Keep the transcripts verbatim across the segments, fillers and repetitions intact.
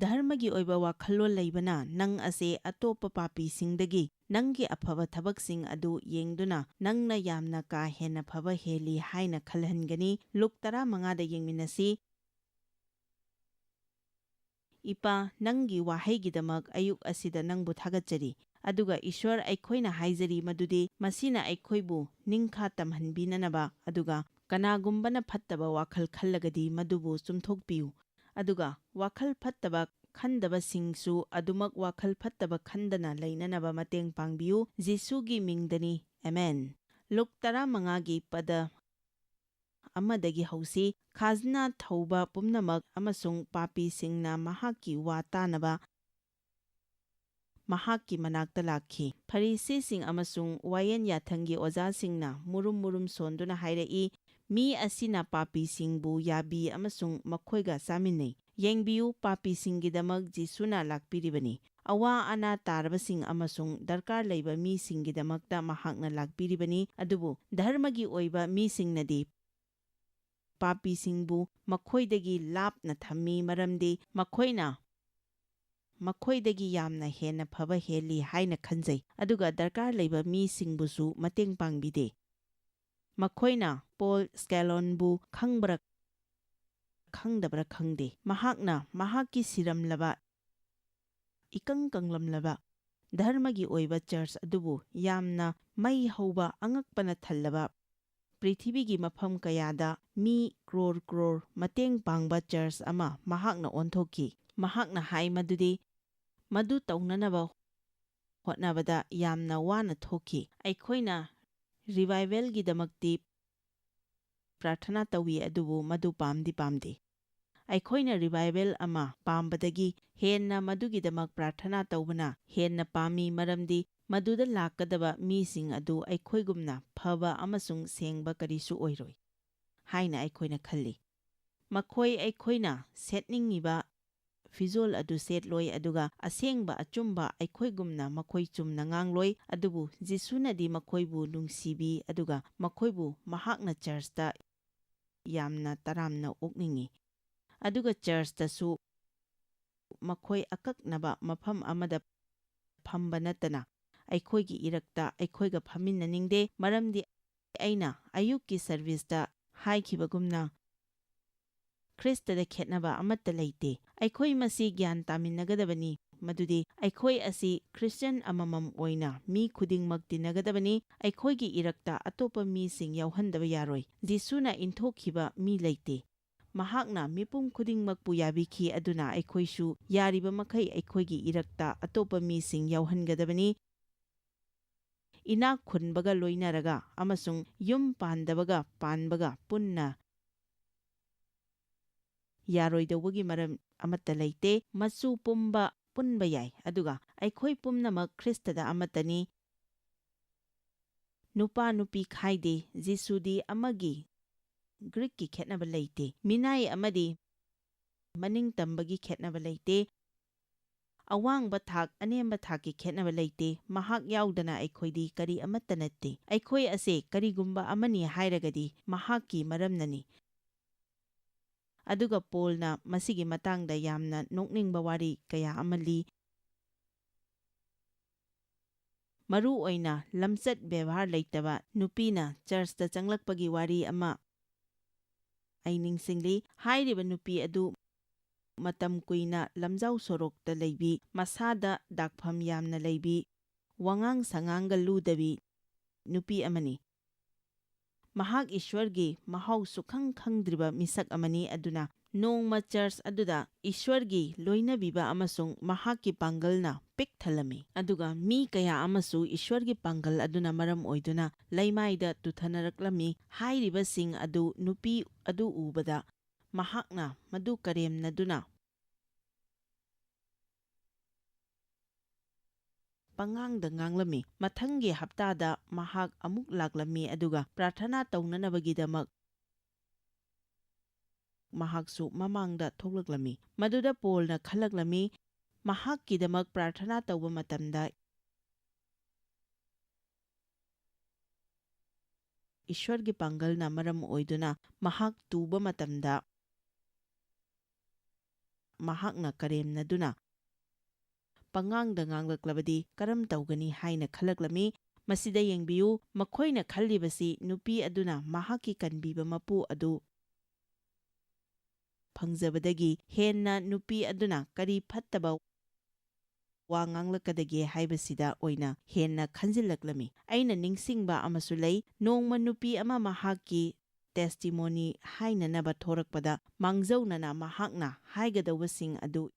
ꯙꯔꯃꯒꯤ ꯑꯣꯏꯕ ꯋꯥꯈꯜꯂꯣꯟ ꯂꯩꯕꯅ ꯅꯪ ꯑꯁꯦ ꯑꯇꯣꯞꯄ ꯄꯥꯄꯤꯁꯤꯡꯗꯒꯤ ꯅꯪꯒꯤ ꯑꯐꯕ ꯊꯕꯛꯁꯤꯡ ꯑꯗꯨ ꯌꯦꯡꯗꯨꯅ ꯅꯪꯅ ꯌꯥꯝꯅ ꯀꯥ ꯍꯦꯟꯅ ꯐꯕ ꯍꯦꯜꯂꯤ ꯍꯥꯏꯅ ꯈꯜꯍꯟꯒꯅꯤ꯫ ꯂꯨꯛ ꯇꯔꯥꯃꯉꯥꯗ ꯌꯦꯡꯃꯤꯟꯅꯁꯤ꯫ ꯏꯄꯥ, ꯅꯪꯒꯤ ꯋꯥꯍꯩꯒꯤꯗꯃꯛ ꯑꯌꯨꯛ ꯑꯁꯤꯗ ꯅꯪꯕꯨ ꯊꯥꯒꯠꯆꯔꯤ꯫ ꯑꯗꯨꯒ ꯏꯁ꯭ꯋꯔ, ꯑꯩꯈꯣꯏꯅ ꯍꯥꯏꯖꯔꯤ ꯃꯗꯨꯗꯤ ꯃꯁꯤꯅ ꯑꯩꯈꯣꯏꯕꯨ ꯅꯤꯡꯈꯥ ꯇꯝꯍꯟꯕꯤꯅꯅꯕ, ꯑꯗꯨꯒ ꯀꯅꯥꯒꯨꯝꯕꯅ ꯐꯠꯇꯕ ꯋꯥꯈꯜ ꯈꯜꯂꯒꯗꯤ ꯃꯗꯨꯕꯨ ꯆꯨꯝꯊꯣꯛꯄꯤꯌꯨ꯫ ꯑꯗꯨꯒ ꯋꯥꯈꯜ ꯐꯠꯇꯕ ꯈꯟꯗꯕꯁꯤꯡꯁꯨ ꯑꯗꯨꯃꯛ ꯋꯥꯈꯜ ꯐꯠꯇꯕ ꯈꯟꯗꯅ ꯂꯩꯅꯅꯕ ꯃꯇꯦꯡ ꯄꯥꯡꯕꯤꯌꯨ꯫ ꯖꯤꯁꯨꯒꯤ ꯃꯤꯡꯗꯅꯤ꯫ ꯑꯃꯦꯟ꯫ ꯂꯨꯛ ꯇꯔꯥꯃꯉꯥꯒꯤ ꯄꯗ ꯑꯃꯗꯒꯤ ꯍꯧꯁꯤ꯫ ꯈꯥꯖꯅꯥ ꯊꯧꯕ ꯄꯨꯝꯅꯃꯛ ꯑꯃꯁꯨꯡ ꯄꯥꯄꯤꯁꯤꯡꯅ ꯃꯍꯥꯛꯀꯤ ꯋꯥ ꯇꯥꯅꯕ ꯃꯍꯥꯛꯀꯤ ꯃꯅꯥꯛꯇ ꯂꯥꯛꯈꯤ꯫ ꯐꯔꯤꯁꯤꯁꯤꯡ ꯑꯃꯁꯨꯡ ꯋꯥꯌꯦꯟ ꯌꯥꯊꯪꯒꯤ ꯑꯣꯖꯥꯁꯤꯡꯅ ꯃꯨꯔꯨꯝ ꯃꯨꯔꯨꯝ ꯁꯣꯟꯗꯨꯅ ꯍꯥꯏꯔꯛꯏ, "ꯃꯤ ꯑꯁꯤꯅ ꯄꯥꯄꯤꯁꯤꯡꯕꯨ ꯌꯥꯕꯤ ꯑꯃꯁꯨꯡ ꯃꯈꯣꯏꯒ ꯆꯥꯃꯤꯟꯅꯩ꯫ ꯌꯦꯡꯕꯤꯌꯨ, ꯄꯥꯄꯤꯁꯤꯡꯒꯤꯗꯃꯛ ꯖꯤꯁꯨꯅ ꯂꯥꯛꯄꯤꯔꯤꯕꯅꯤ꯫ ꯑꯋꯥ ꯑꯅꯥ ꯇꯥꯔꯕꯁꯤꯡ ꯑꯃꯁꯨꯡ ꯗꯔꯀꯥꯔ ꯂꯩꯕ ꯃꯤꯁꯤꯡꯒꯤꯗꯃꯛꯇ ꯃꯍꯥꯛꯅ ꯂꯥꯛꯄꯤꯔꯤꯕꯅꯤ, ꯑꯗꯨꯕꯨ ꯙꯔꯃꯒꯤ ꯑꯣꯏꯕ ꯃꯤꯁꯤꯡꯅꯗꯤ ꯄꯥꯄꯤꯁꯤꯡꯕꯨ ꯃꯈꯣꯏꯗꯒꯤ ꯂꯥꯞꯅ ꯊꯝꯃꯤ, ꯃꯔꯝꯗꯤ ꯃꯈꯣꯏꯅ ꯃꯈꯣꯏꯗꯒꯤ ꯌꯥꯝꯅ ꯍꯦꯟꯅ ꯐꯕ ꯍꯦꯜꯂꯤ ꯍꯥꯏꯅ ꯈꯟꯖꯩ, ꯑꯗꯨꯒ ꯗꯔꯀꯥꯔ ꯂꯩꯕ ꯃꯤꯁꯤꯡꯕꯨꯁꯨ ꯃꯇꯦꯡ ꯄꯥꯡꯕꯤꯗꯦ꯫ ꯃꯈꯣꯏꯅ ꯄꯣꯜ ꯁ꯭ꯀꯦꯂꯣꯟꯕꯨ ꯈꯪꯕ꯭ꯔꯥ ꯈꯪꯗꯕ꯭ꯔꯥ ꯈꯪꯗꯦ, ꯃꯍꯥꯛꯅ ꯃꯍꯥꯛꯀꯤ ꯁꯤꯔꯝꯂꯕ, ꯏꯀꯪ ꯀꯪꯂꯝꯂꯕ ꯙꯔꯃꯒꯤ ꯑꯣꯏꯕ ꯆꯔꯆ ꯑꯗꯨꯕꯨ ꯌꯥꯝꯅ ꯃꯩ ꯍꯧꯕ, ꯑꯉꯛꯄꯅ ꯊꯜꯂꯕ, ꯄ꯭ꯔꯤꯊꯤꯕꯤꯒꯤ ꯃꯐꯝ ꯀꯌꯥꯗ ꯃꯤ ꯀ꯭ꯔꯣꯔ ꯀ꯭ꯔꯣꯔ ꯃꯇꯦꯡ ꯄꯥꯡꯕ ꯆꯔꯆ ꯑꯃ ꯃꯍꯥꯛꯅ ꯑꯣꯟꯊꯣꯛꯈꯤ꯫ ꯃꯍꯥꯛꯅ ꯍꯥꯏ ꯃꯗꯨꯗꯤ ꯃꯗꯨ ꯇꯧꯅꯅꯕ ꯍꯣꯠꯅꯕꯗ ꯌꯥꯝꯅ ꯋꯥꯅ ꯊꯣꯛꯈꯤ꯫ ꯑꯩꯈꯣꯏꯅ ꯔꯤꯚꯥꯏꯚꯦꯜꯒꯤꯗꯃꯛꯇꯤ ꯄ꯭ꯔꯥꯔꯊꯅꯥ ꯇꯧꯏ, ꯑꯗꯨꯕꯨ ꯃꯗꯨ ꯄꯥꯝꯗꯤ ꯄꯥꯝꯗꯦ꯫ ꯑꯩꯈꯣꯏꯅ ꯔꯤꯚꯥꯏꯚꯦꯜ ꯑꯃ ꯄꯥꯝꯕꯗꯒꯤ ꯍꯦꯟꯅ ꯃꯗꯨꯒꯤꯗꯃꯛ ꯄ꯭ꯔꯥꯔꯊꯅꯥ ꯇꯧꯕꯅ ꯍꯦꯟꯅ ꯄꯥꯝꯃꯤ, ꯃꯔꯝꯗꯤ ꯃꯗꯨꯗ ꯂꯥꯛꯀꯗꯕ ꯃꯤꯁꯤꯡ ꯑꯗꯨ ꯑꯩꯈꯣꯏꯒꯨꯝꯅ ꯐꯕ ꯑꯃꯁꯨꯡ ꯁꯦꯡꯕ ꯀꯔꯤꯁꯨ ꯑꯣꯏꯔꯣꯏ ꯍꯥꯏꯅ ꯑꯩꯈꯣꯏꯅ ꯈꯜꯂꯤ꯫ ꯃꯈꯣꯏ ꯑꯩꯈꯣꯏꯅ ꯁꯦꯠꯅꯤꯡꯉꯤꯕ ꯐꯤꯖꯣꯜ ꯑꯗꯨ ꯁꯦꯠꯂꯣꯏ, ꯑꯗꯨꯒ ꯑꯁꯦꯡꯕ ꯑꯆꯨꯝꯕ ꯑꯩꯈꯣꯏꯒꯨꯝꯅ ꯃꯈꯣꯏ ꯆꯨꯝꯅ ꯉꯥꯡꯂꯣꯏ꯫ ꯑꯗꯨꯕꯨ ꯖꯤꯁꯨꯅꯗꯤ ꯃꯈꯣꯏꯕꯨ ꯅꯨꯡꯁꯤꯕꯤ, ꯑꯗꯨꯒ ꯃꯈꯣꯏꯕꯨ ꯃꯍꯥꯛꯅ ꯆꯔꯆꯇ ꯌꯥꯝꯅ ꯇꯔꯥꯝꯅ ꯑꯣꯛꯅꯤꯡꯏ꯫ ꯑꯗꯨꯒ ꯆꯔꯆꯇꯁꯨ ꯃꯈꯣꯏ ꯑꯀꯛꯅꯕ ꯃꯐꯝ ꯑꯃꯗ ꯐꯝꯕ ꯅꯠꯇꯅ ꯑꯩꯈꯣꯏꯒꯤ ꯏꯔꯛꯇ ꯑꯩꯈꯣꯏꯒ ꯐꯝꯃꯤꯟꯅꯅꯤꯡꯗꯦ, ꯃꯔꯝꯗꯤ ꯑꯩꯅ ꯑꯌꯨꯛꯀꯤ ꯁꯔꯚꯤꯁꯇ ꯍꯥꯏꯈꯤꯕꯒꯨꯝꯅ, ꯈ꯭ꯔꯤꯁꯇꯗ ꯈꯦꯠꯅꯕ ꯑꯃꯠꯇ ꯂꯩꯇꯦ꯫ ꯑꯩꯈꯣꯏ ꯃꯁꯤ ꯒ꯭ꯌꯥꯟ ꯇꯥꯃꯤꯟꯅꯒꯗꯕꯅꯤ, ꯃꯗꯨꯗꯤ ꯑꯩꯈꯣꯏ ꯑꯁꯤ ꯈ꯭ꯔꯤꯁꯇꯤꯌꯥꯟ ꯑꯃꯃꯝ ꯑꯣꯏꯅ ꯃꯤ ꯈꯨꯗꯤꯡꯃꯛ ꯇꯤꯟꯅꯒꯗꯕꯅꯤ꯫ ꯑꯩꯈꯣꯏꯒꯤ ꯏꯔꯛꯇ ꯑꯇꯣꯞꯄ ꯃꯤꯁꯤꯡ ꯌꯥꯎꯍꯟꯗꯕ ꯌꯥꯔꯣꯏ꯫ ꯖꯤꯁꯨꯅ ꯏꯟꯊꯣꯛꯈꯤꯕ ꯃꯤ ꯂꯩꯇꯦ꯫ ꯃꯍꯥꯛꯅ ꯃꯤꯄꯨꯝ ꯈꯨꯗꯤꯡꯃꯛꯄꯨ ꯌꯥꯕꯤꯈꯤ, ꯑꯗꯨꯅ ꯑꯩꯈꯣꯏꯁꯨ ꯌꯥꯔꯤꯕ ꯃꯈꯩ ꯑꯩꯈꯣꯏꯒꯤ ꯏꯔꯛꯇ ꯑꯇꯣꯞꯄ ꯃꯤꯁꯤꯡ ꯌꯥꯎꯍꯟꯒꯗꯕꯅꯤ꯫ ꯏꯅꯥꯛ ꯈꯨꯟꯕꯒ ꯂꯣꯏꯅꯔꯒ ꯑꯃꯁꯨꯡ ꯌꯨꯝ ꯄꯥꯟꯗꯕꯒ ꯄꯥꯟꯕꯒ ꯄꯨꯟꯅ ꯌꯥꯔꯣꯏꯗꯧꯕꯒꯤ ꯃꯔꯝ ꯑꯃꯠꯇ ꯂꯩꯇꯦ꯫ ꯃꯆꯨ ꯄꯨꯝꯕ ꯄꯨꯟꯕ ꯌꯥꯏ, ꯑꯗꯨꯒ ꯑꯩꯈꯣꯏ ꯄꯨꯝꯅꯃꯛ ꯈ꯭ꯔꯤꯁꯇꯗ ꯑꯃꯠꯇꯅꯤ꯫ ꯅꯨꯄꯥ ꯅꯨꯄꯤ ꯈꯥꯏꯗꯦ꯫ ꯖꯤꯁꯨꯗꯤ ꯑꯃꯒꯤ ꯒ꯭ꯔꯤꯛꯀꯤ ꯈꯦꯠꯅꯕ ꯂꯩꯇꯦ꯫ ꯃꯤꯅꯥꯏ ꯑꯃꯗꯤ ꯃꯅꯤꯡ ꯇꯝꯕꯒꯤ ꯈꯦꯠꯅꯕ ꯂꯩꯇꯦ꯫ ꯑꯋꯥꯡꯕ ꯊꯥꯛ, ꯑꯅꯦꯝꯕ ꯊꯥꯛꯀꯤ ꯈꯦꯠꯅꯕ ꯂꯩꯇꯦ꯫ ꯃꯍꯥꯛ ꯌꯥꯎꯗꯅ ꯑꯩꯈꯣꯏꯗꯤ ꯀꯔꯤ ꯑꯃꯠꯇ ꯅꯠꯇꯦ꯫ ꯑꯩꯈꯣꯏ ꯑꯁꯦ ꯀꯔꯤꯒꯨꯝꯕ ꯑꯃꯅꯤ ꯍꯥꯏꯔꯒꯗꯤ ꯃꯍꯥꯛꯀꯤ ꯃꯔꯝꯅꯅꯤ꯫ ꯑꯗꯨꯒ ꯄꯣꯜꯅ ꯃꯁꯤꯒꯤ ꯃꯇꯥꯡꯗ ꯌꯥꯝꯅ ꯅꯣꯛꯅꯤꯡꯕ ꯋꯥꯔꯤ ꯀꯌꯥ ꯑꯃ ꯂꯤ꯫ ꯃꯔꯨ ꯑꯣꯏꯅ ꯂꯝꯆꯠ ꯕꯦꯕꯥꯔ ꯂꯩꯇꯕ ꯅꯨꯄꯤꯅ ꯆꯔꯆꯇ ꯆꯪꯂꯛꯄꯒꯤ ꯋꯥꯔꯤ ꯑꯃ ꯑꯩ ꯅꯤꯡꯁꯤꯡꯂꯤ꯫ ꯍꯥꯏꯔꯤꯕ ꯅꯨꯄꯤ ꯑꯗꯨ ꯃꯇꯝ ꯀꯨꯏꯅ ꯂꯝꯖꯥꯎ ꯁꯣꯔꯣꯛꯇ ꯂꯩꯕꯤ, ꯃꯁꯥꯗ ꯗꯥꯛꯐꯝ ꯌꯥꯝꯅ ꯂꯩꯕꯤ, ꯋꯥꯉꯥꯡ ꯁꯉꯥꯡꯒ ꯂꯨꯗꯕꯤ ꯅꯨꯄꯤ ꯑꯃꯅꯤ꯫ ꯃꯍꯥꯛ ꯏꯁ꯭ꯋꯔꯒꯤ ꯃꯍꯥꯎ ꯁꯨꯈꯪ ꯈꯪꯗ꯭ꯔꯤꯕ ꯃꯤꯁꯛ ꯑꯃꯅꯤ, ꯑꯗꯨꯅ ꯅꯣꯡꯃ ꯆꯔꯆ ꯑꯗꯨꯗ ꯏꯁ꯭ꯋꯔꯒꯤ ꯂꯣꯏꯅꯕꯤꯕ ꯑꯃꯁꯨꯡ ꯃꯍꯥꯛꯀꯤ ꯄꯥꯡꯒꯜꯅ ꯄꯤꯛ ꯊꯜꯂꯝꯃꯤ, ꯑꯗꯨꯒ ꯃꯤ ꯀꯌꯥ ꯑꯃꯁꯨ ꯏꯁ꯭ꯋꯔꯒꯤ ꯄꯥꯡꯒꯜ ꯑꯗꯨꯅ ꯃꯔꯝ ꯑꯣꯏꯗꯨꯅ ꯂꯩꯃꯥꯏꯗ ꯇꯨꯊꯅꯔꯛꯂꯝꯃꯤ꯫ ꯍꯥꯏꯔꯤꯕꯁꯤꯡ ꯑꯗꯨ ꯅꯨꯄꯤ ꯑꯗꯨ ꯎꯕꯗ ꯃꯍꯥꯛꯅ ꯃꯗꯨ ꯀꯔꯦꯝꯅꯗꯨꯅ ꯄꯉꯥꯡꯗ ꯉꯥꯡꯂꯝꯃꯤ꯫ ꯃꯊꯪꯒꯤ ꯍꯞꯇꯥꯗ ꯃꯍꯥꯛ ꯑꯃꯨꯛ ꯂꯥꯛꯂꯝꯃꯤ, ꯑꯗꯨꯒ ꯄ꯭ꯔꯥꯔꯊꯅꯥ ꯇꯧꯅꯅꯕꯒꯤꯗꯃꯛ ꯃꯍꯥꯛꯁꯨ ꯃꯃꯥꯡꯗ ꯊꯣꯛꯂꯛꯂꯝꯃꯤ꯫ ꯃꯗꯨꯗ ꯄꯣꯜꯅ ꯈꯜꯂꯛꯂꯝꯃꯤ, ꯃꯍꯥꯛꯀꯤꯗꯃꯛ ꯄ꯭ꯔꯥꯔꯊꯅꯥ ꯇꯧꯕ ꯃꯇꯝꯗ ꯏꯁ꯭ꯋꯔꯒꯤ ꯄꯥꯡꯒꯜꯅ ꯃꯔꯝ ꯑꯣꯏꯗꯨꯅ ꯃꯍꯥꯛ ꯇꯨꯕ ꯃꯇꯝꯗ ꯃꯍꯥꯛꯅ ꯀꯔꯦꯝꯅꯗꯨꯅ ꯄꯉꯥꯡꯗ ꯉꯥꯡꯂꯛꯂꯕꯗꯤ ꯀꯔꯝ ꯇꯧꯒꯅꯤ ꯍꯥꯏꯅ ꯈꯜꯂꯛꯂꯝꯃꯤ꯫ ꯃꯁꯤꯗ ꯌꯦꯡꯕꯤꯌꯨ, ꯃꯈꯣꯏꯅ ꯈꯜꯂꯤꯕꯁꯤ ꯅꯨꯄꯤ ꯑꯗꯨꯅ ꯃꯍꯥꯛꯀꯤ ꯀꯟꯕꯤꯕ ꯃꯄꯨ ꯑꯗꯨ ꯐꯪꯖꯕꯗꯒꯤ ꯍꯦꯟꯅ ꯅꯨꯄꯤ ꯑꯗꯨꯅ ꯀꯔꯤ ꯐꯠꯇꯕ ꯋꯥ ꯉꯥꯡꯂꯛꯀꯗꯒꯦ ꯍꯥꯏꯕꯁꯤꯗ ꯑꯣꯏꯅ ꯍꯦꯟꯅ ꯈꯟꯖꯤꯜꯂꯛꯂꯝꯃꯤ꯫ ꯑꯩꯅ ꯅꯤꯡꯁꯤꯡꯕ ꯑꯃꯁꯨ ꯂꯩ, ꯅꯣꯡꯃ ꯅꯨꯄꯤ ꯑꯃ ꯃꯍꯥꯛꯀꯤ testimony ꯍꯥꯏꯅꯅꯕ ꯊꯣꯔꯛꯄꯗ ꯃꯥꯡꯖꯧꯅꯅ ꯃꯍꯥꯛꯅ ꯍꯥꯏꯒꯗꯧꯕꯁꯤꯡ ꯑꯗꯨ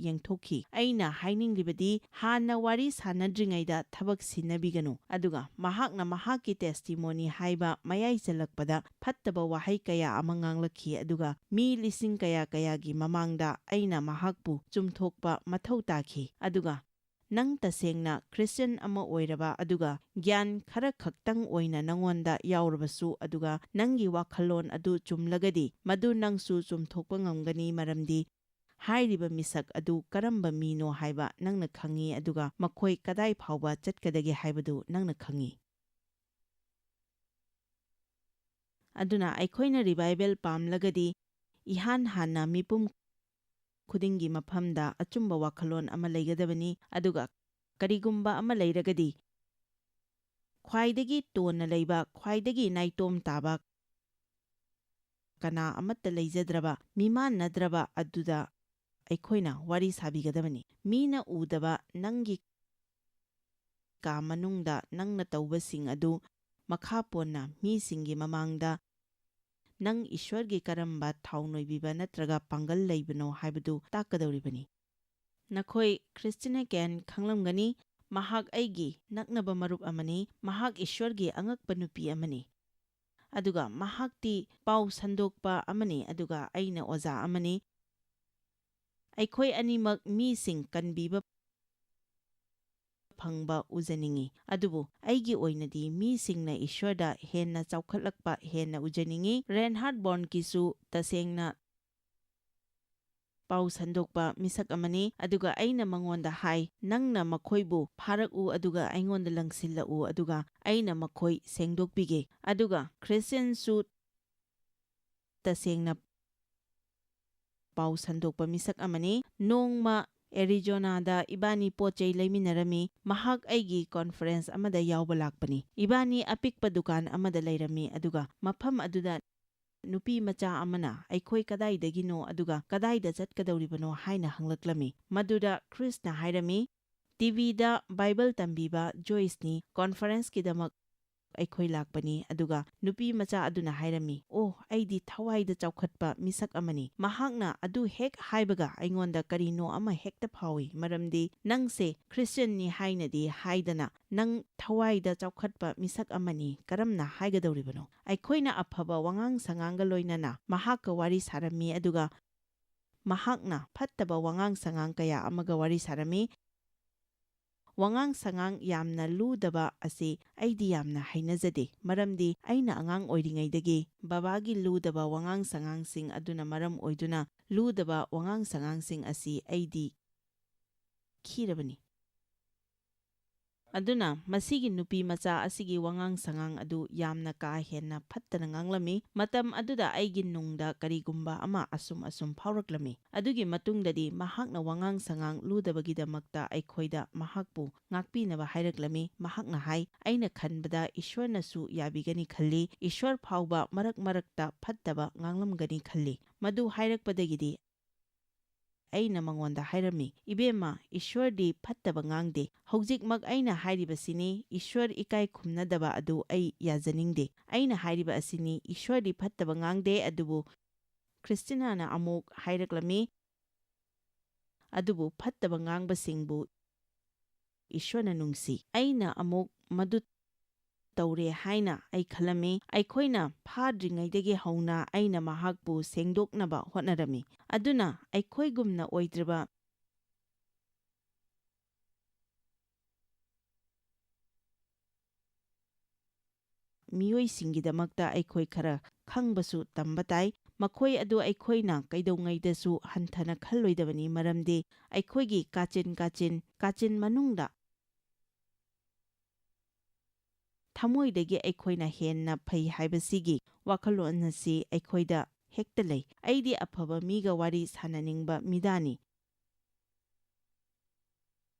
ꯌꯦꯡꯊꯣꯛꯈꯤ꯫ ꯑꯩꯅ ꯍꯥꯏꯅꯤꯡꯂꯤꯕꯗꯤ, ꯍꯥꯟꯅ ꯋꯥꯔꯤ ꯁꯥꯟꯅꯗ꯭ꯔꯤꯉꯩꯗ ꯊꯕꯛ ꯁꯤꯟꯅꯕꯤꯒꯅꯨ꯫ ꯑꯗꯨꯒ ꯃꯍꯥꯛꯅ ꯃꯍꯥꯛꯀꯤ testimony ꯍꯥꯏꯕ ꯃꯌꯥꯏ ꯆꯜꯂꯛꯄꯗ ꯐꯠꯇꯕ ꯋꯥꯍꯩ ꯀꯌꯥ ꯑꯃ ꯉꯥꯡꯂꯛꯈꯤ, ꯑꯗꯨꯒ ꯃꯤ ꯂꯤꯁꯤꯡ ꯀꯌꯥ ꯀꯌꯥꯒꯤ ꯃꯃꯥꯡꯗ ꯑꯩꯅ ꯃꯍꯥꯛꯄꯨ ꯆꯨꯝꯊꯣꯛꯄ ꯃꯊꯧ ꯇꯥꯈꯤ꯫ ꯑꯗꯨꯒ ꯅꯪ ꯇꯁꯦꯡꯅ Christian ꯑꯃ ꯑꯣꯏꯔꯕ, ꯑꯗꯨꯒ ꯒ꯭ꯌꯥꯟ ꯈꯔ ꯈꯛꯇꯪ ꯑꯣꯏꯅ ꯅꯉꯣꯟꯗ ꯌꯥꯎꯔꯕꯁꯨ, ꯑꯗꯨꯒ ꯅꯪꯒꯤ ꯋꯥꯈꯜꯂꯣꯟ ꯑꯗꯨ ꯆꯨꯝꯂꯒꯗꯤ, ꯃꯗꯨ ꯅꯪꯁꯨ ꯆꯨꯝꯊꯣꯛꯄ ꯉꯝꯒꯅꯤ, ꯃꯔꯝꯗꯤ ꯍꯥꯏꯔꯤꯕ ꯃꯤꯁꯛ ꯑꯗꯨ ꯀꯔꯝꯕ ꯃꯤꯅꯣ ꯍꯥꯏꯕ ꯅꯪꯅ ꯈꯪꯏ, ꯑꯗꯨꯒ ꯃꯈꯣꯏ ꯀꯗꯥꯏ ꯐꯥꯎꯕ ꯆꯠꯀꯗꯒꯦ ꯍꯥꯏꯕꯗꯨ ꯅꯪꯅ ꯈꯪꯏ꯫ ꯑꯗꯨꯅ ꯑꯩꯈꯣꯏꯅ revival ꯄꯥꯝꯂꯒꯗꯤ, ꯏꯍꯥꯟ ꯍꯥꯟꯅ ꯃꯤꯄꯨꯝ ꯈꯨꯗꯤꯡꯒꯤ ꯃꯐꯝꯗ ꯑꯆꯨꯝꯕ ꯋꯥꯈꯜꯂꯣꯟ ꯑꯃ ꯂꯩꯒꯗꯕꯅꯤ, ꯑꯗꯨꯒ ꯀꯔꯤꯒꯨꯝꯕ ꯑꯃ ꯂꯩꯔꯒꯗꯤ, ꯈ꯭ꯋꯥꯏꯗꯒꯤ ꯇꯣꯟꯅ ꯂꯩꯕ, ꯈ꯭ꯋꯥꯏꯗꯒꯤ ꯅꯥꯏꯇꯣꯝ ꯇꯥꯕ, ꯀꯅꯥ ꯑꯃꯠꯇ ꯂꯩꯖꯗ꯭ꯔꯕ, ꯃꯤꯃꯥꯟꯅꯗ꯭ꯔꯕ ꯑꯗꯨꯗ ꯑꯩꯈꯣꯏꯅ ꯋꯥꯔꯤ ꯁꯥꯕꯤꯒꯗꯕꯅꯤ꯫ ꯃꯤꯅ ꯎꯗꯕ ꯅꯪꯒꯤ ꯀꯥ ꯃꯅꯨꯡꯗ ꯅꯪꯅ ꯇꯧꯕꯁꯤꯡ ꯑꯗꯨ ꯃꯈꯥ ꯄꯣꯟꯅ ꯃꯤꯁꯤꯡꯒꯤ ꯃꯃꯥꯡꯗ ꯅꯪ ꯏꯁ꯭ꯋꯔꯒꯤ ꯀꯔꯝꯕ ꯊꯥꯎ ꯅꯣꯏꯕꯤꯕ ꯅꯠꯇ꯭ꯔꯒ ꯄꯥꯡꯒꯜ ꯂꯩꯕꯅꯣ ꯍꯥꯏꯕꯗꯨ ꯇꯥꯛꯀꯗꯧꯔꯤꯕꯅꯤ꯫ ꯅꯈꯣꯏ Christina Caine ꯈꯪꯂꯝꯒꯅꯤ, ꯃꯍꯥꯛ ꯑꯩꯒꯤ ꯅꯛꯅꯕ ꯃꯔꯨꯞ ꯑꯃꯅꯤ꯫ ꯃꯍꯥꯛ ꯏꯁ꯭ꯋꯔꯒꯤ ꯑꯉꯛꯄ ꯅꯨꯄꯤ ꯑꯃꯅꯤ꯫ ꯑꯗꯨꯒ ꯃꯍꯥꯛꯇꯤ ꯄꯥꯎ ꯁꯟꯗꯣꯛꯄ ꯑꯃꯅꯤ, ꯑꯗꯨꯒ ꯑꯩꯅ ꯑꯣꯖꯥ ꯑꯃꯅꯤ꯫ ꯑꯩꯈꯣꯏ ꯑꯅꯤꯃꯛ ꯃꯤꯁꯤꯡ ꯀꯟꯕꯤꯕ ꯐꯪꯕ ꯎꯖꯅꯤꯡꯏ, ꯑꯗꯨꯕꯨ ꯑꯩꯒꯤ ꯑꯣꯏꯅꯗꯤ ꯃꯤꯁꯤꯡꯅ ꯏꯁ꯭ꯋꯔꯗ ꯍꯦꯟꯅ ꯆꯥꯎꯈꯠꯂꯛꯄ ꯍꯦꯟꯅ ꯎꯖꯅꯤꯡꯏ꯫ Reinhard Bonnkeꯁꯨ ꯇꯁꯦꯡꯅ ꯄꯥꯎ ꯁꯟꯗꯣꯛꯄ ꯃꯤꯁꯛ ꯑꯃꯅꯤ, ꯑꯗꯨꯒ ꯑꯩꯅ ꯃꯉꯣꯟꯗ ꯍꯥꯏ, "ꯅꯪꯅ ꯃꯈꯣꯏꯕꯨ ꯐꯥꯔꯛꯎ, ꯑꯗꯨꯒ ꯑꯩꯉꯣꯟꯗ ꯂꯪꯁꯤꯜꯂꯛꯎ, ꯑꯗꯨꯒ ꯑꯩꯅ ꯃꯈꯣꯏ ꯁꯦꯡꯗꯣꯛꯄꯤꯒꯦ꯫" ꯑꯗꯨꯒ Christianꯁꯨ ꯇꯁꯦꯡꯅ ꯄꯥꯎ ꯁꯟꯗꯣꯛꯄ ꯃꯤꯁꯛ ꯑꯃꯅꯤ꯫ ꯅꯣꯡꯃ ꯑꯦꯔꯤꯖꯣꯅꯥꯗ ꯏꯕꯥꯅꯤ ꯄꯣꯠ ꯆꯩ ꯂꯩꯃꯤꯟꯅꯔꯝꯃꯤ꯫ ꯃꯍꯥꯛ ꯑꯩꯒꯤ ꯀꯣꯟꯐꯔꯦꯟꯁ ꯑꯃꯗ ꯌꯥꯎꯕ ꯂꯥꯛꯄꯅꯤ꯫ ꯏꯕꯥꯅꯤ ꯑꯄꯤꯛꯄ ꯗꯨꯀꯥꯟ ꯑꯃꯗ ꯂꯩꯔꯝꯃꯤ, ꯑꯗꯨꯒ ꯃꯐꯝ ꯑꯗꯨꯗ ꯅꯨꯄꯤ ꯃꯆꯥ ꯑꯃꯅ ꯑꯩꯈꯣꯏ ꯀꯗꯥꯏꯗꯒꯤꯅꯣ ꯑꯗꯨꯒ ꯀꯗꯥꯏꯗ ꯆꯠꯀꯗꯧꯔꯤꯕꯅꯣ ꯍꯥꯏꯅ ꯍꯪꯂꯛꯂꯝꯃꯤ꯫ ꯃꯗꯨꯗ ꯈ꯭ꯔꯤꯁꯅ ꯍꯥꯏꯔꯝꯃꯤ, "ꯇꯤꯚꯤꯗ ꯕꯥꯏꯕꯜ ꯇꯝꯕꯤꯕ ꯖꯣꯏꯁꯅꯤ, ꯀꯣꯟꯐꯔꯦꯟꯁꯀꯤꯗꯃꯛ ꯑꯩꯈꯣꯏ ꯂꯥꯛꯄꯅꯤ"꯫ ꯑꯗꯨꯒ ꯅꯨꯄꯤ ꯃꯆꯥ ꯑꯗꯨꯅ ꯍꯥꯏꯔꯝꯃꯤ, "ꯑꯣ, ꯑꯩꯗꯤ ꯊꯋꯥꯏꯗ ꯆꯥꯎꯈꯠꯄ ꯃꯤꯁꯛ ꯑꯃꯅꯤ꯫ ꯃꯍꯥꯛꯅ ꯑꯗꯨ ꯍꯦꯛ ꯍꯥꯏꯕꯒ ꯑꯩꯉꯣꯟꯗ ꯀꯔꯤꯅꯣ ꯑꯃ ꯍꯦꯛꯇ ꯐꯥꯎꯏ, ꯃꯔꯝꯗꯤ ꯅꯪꯁꯦ ꯈ꯭ꯔꯤꯁꯇꯤꯌꯟꯅꯤ ꯍꯥꯏꯅꯗꯤ ꯍꯥꯏꯗꯅ ꯅꯪ ꯊꯋꯥꯏꯗ ꯆꯥꯎꯈꯠꯄ ꯃꯤꯁꯛ ꯑꯃꯅꯤ, ꯀꯔꯝꯅ ꯍꯥꯏꯒꯗꯧꯔꯤꯕꯅꯣ?" ꯑꯩꯈꯣꯏꯅ ꯑꯐꯕ ꯋꯥꯉꯥꯡ ꯁꯉꯥꯡꯒ ꯂꯣꯏꯅꯅ ꯃꯍꯥꯛꯀ ꯋꯥꯔꯤ ꯁꯥꯔꯝꯃꯤ, ꯑꯗꯨꯒ ꯃꯍꯥꯛꯅ ꯐꯠꯇꯕ ꯋꯥꯉꯥꯡ ꯁꯉꯥꯡ ꯀꯌꯥ ꯑꯃꯒ ꯋꯥꯔꯤ ꯁꯥꯔꯝꯃꯤ꯫ ꯋꯥꯉꯥꯡ ꯁꯉꯥꯡ ꯌꯥꯝꯅ ꯂꯨꯗꯕ ꯑꯁꯤ ꯑꯩꯗꯤ ꯌꯥꯝꯅ ꯍꯩꯅꯖꯗꯦ, ꯃꯔꯝꯗꯤ ꯑꯩꯅ ꯑꯉꯥꯡ ꯑꯣꯏꯔꯤꯉꯩꯗꯒꯤ ꯕꯕꯥꯒꯤ ꯂꯨꯗꯕ ꯋꯥꯉꯥꯡ ꯁꯉꯥꯡꯁꯤꯡ ꯑꯗꯨꯅ ꯃꯔꯝ ꯑꯣꯏꯗꯨꯅ ꯂꯨꯗꯕ ꯋꯥꯉꯥꯡ ꯁꯉꯥꯡꯁꯤꯡ ꯑꯁꯤ ꯑꯩꯗꯤ ꯈꯤꯔꯕꯅꯤ꯫ ꯑꯗꯨꯅ ꯃꯁꯤꯒꯤ ꯅꯨꯄꯤ ꯃꯆꯥ ꯑꯁꯤꯒꯤ ꯋꯥꯉꯥꯡ ꯁꯉꯥꯡ ꯑꯗꯨ ꯌꯥꯝꯅ ꯀꯥ ꯍꯦꯟꯅ ꯐꯠꯇꯅ ꯉꯥꯡꯂꯝꯃꯤ꯫ ꯃꯇꯝ ꯑꯗꯨꯗ ꯑꯩꯒꯤ ꯅꯨꯡꯗ ꯀꯔꯤꯒꯨꯝꯕ ꯑꯃ ꯑꯁꯨꯝ ꯑꯁꯨꯝ ꯐꯥꯎꯔꯛꯂꯝꯃꯤ꯫ ꯑꯗꯨꯒꯤ ꯃꯇꯨꯡꯗꯗꯤ ꯃꯍꯥꯛꯅ ꯋꯥꯉꯥꯡ ꯁꯉꯥꯡ ꯂꯨꯗꯕꯒꯤꯗꯃꯛꯇ ꯑꯩꯈꯣꯏꯗ ꯃꯍꯥꯛꯄꯨ ꯉꯥꯛꯄꯤꯅꯕ ꯍꯥꯏꯔꯛꯂꯝꯃꯤ꯫ ꯃꯍꯥꯛꯅ ꯍꯥꯏ, "ꯑꯩꯅ ꯈꯟꯕꯗ ꯏꯁ꯭ꯋꯔꯅꯁꯨ ꯌꯥꯕꯤꯒꯅꯤ ꯈꯜꯂꯤ, ꯏꯁ꯭ꯋꯔ ꯐꯥꯎꯕ ꯃꯔꯛ ꯃꯔꯛꯇ ꯐꯠꯇꯕ ꯉꯥꯡꯂꯝꯒꯅꯤ ꯈꯜꯂꯤ"꯫ ꯃꯗꯨ ꯍꯥꯏꯔꯛꯄꯗꯒꯤꯗꯤ ꯑꯩꯅ ꯃꯉꯣꯟꯗ ꯍꯥꯏꯔꯝꯃꯤ, "ꯏꯕꯦꯝꯃ, ꯏꯁ꯭ꯋꯔꯗꯤ ꯐꯠꯇꯕ ꯉꯥꯡꯗꯦ꯫ ꯍꯧꯖꯤꯛꯃꯛ ꯑꯩꯅ ꯍꯥꯏꯔꯤꯕꯁꯤꯅꯤ, ꯏꯁ꯭ꯋꯔ ꯏꯀꯥꯏ ꯈꯨꯝꯅꯗꯕ ꯑꯗꯨ ꯑꯩ ꯌꯥꯖꯅꯤꯡꯗꯦ꯫ ꯑꯩꯅ ꯍꯥꯏꯔꯤꯕ ꯑꯁꯤꯅꯤ, ꯏꯁ꯭ꯋꯔꯗꯤ ꯐꯠꯇꯕ ꯉꯥꯡꯗꯦ"꯫ ꯑꯗꯨꯕꯨ ꯈ꯭ꯔꯤꯁꯇꯤꯅꯥꯅ ꯑꯃꯨꯛ ꯍꯥꯏꯔꯛꯂꯝꯃꯤ, "ꯑꯗꯨꯕꯨ ꯐꯠꯇꯕ ꯉꯥꯡꯕꯁꯤꯡꯕꯨ ꯏꯁ꯭ꯋꯔꯅ ꯅꯨꯡꯁꯤ"꯫ ꯑꯩꯅ ꯑꯃꯨꯛ ꯃꯗꯨ ꯇꯧꯔꯦ ꯍꯥꯏꯅ ꯑꯩ ꯈꯜꯂꯝꯃꯤ꯫ ꯑꯩꯈꯣꯏꯅ ꯐꯥꯗ꯭ꯔꯤꯉꯩꯗꯒꯤ ꯍꯧꯅ ꯑꯩꯅ ꯃꯍꯥꯛꯄꯨ ꯁꯦꯡꯗꯣꯛꯅꯕ ꯍꯣꯠꯅꯔꯝꯃꯤ꯫ ꯑꯗꯨꯅ ꯑꯩꯈꯣꯏꯒꯨꯝꯅ ꯑꯣꯏꯗ꯭ꯔꯕ ꯃꯤꯑꯣꯏꯁꯤꯡꯒꯤꯗꯃꯛꯇ ꯑꯩꯈꯣꯏ ꯈꯔ ꯈꯪꯕꯁꯨ ꯇꯝꯕ ꯇꯥꯏ꯫ ꯃꯈꯣꯏ ꯑꯗꯨ ꯑꯩꯈꯣꯏꯅ ꯀꯩꯗꯧꯉꯩꯗꯁꯨ ꯍꯟꯊꯅ ꯈꯜꯂꯣꯏꯗꯕꯅꯤ, ꯃꯔꯝꯗꯤ ꯑꯩꯈꯣꯏꯒꯤ ꯀꯥꯆꯤꯟ ꯀꯥꯆꯤꯟ, ꯀꯥꯆꯤꯟ ꯃꯅꯨꯡꯗ ꯊꯃꯣꯏꯗꯒꯤ ꯑꯩꯈꯣꯏꯅ ꯍꯦꯟꯅ ꯐꯩ ꯍꯥꯏꯕꯁꯤꯒꯤ ꯋꯥꯈꯜꯂꯣꯟ ꯑꯁꯤ ꯑꯩꯈꯣꯏꯗ ꯍꯦꯛꯇ ꯂꯩ꯫ ꯑꯩꯗꯤ ꯑꯐꯕ ꯃꯤꯒ ꯋꯥꯔꯤ ꯁꯥꯟꯅꯅꯤꯡꯕ ꯃꯤꯗꯥꯅꯤ꯫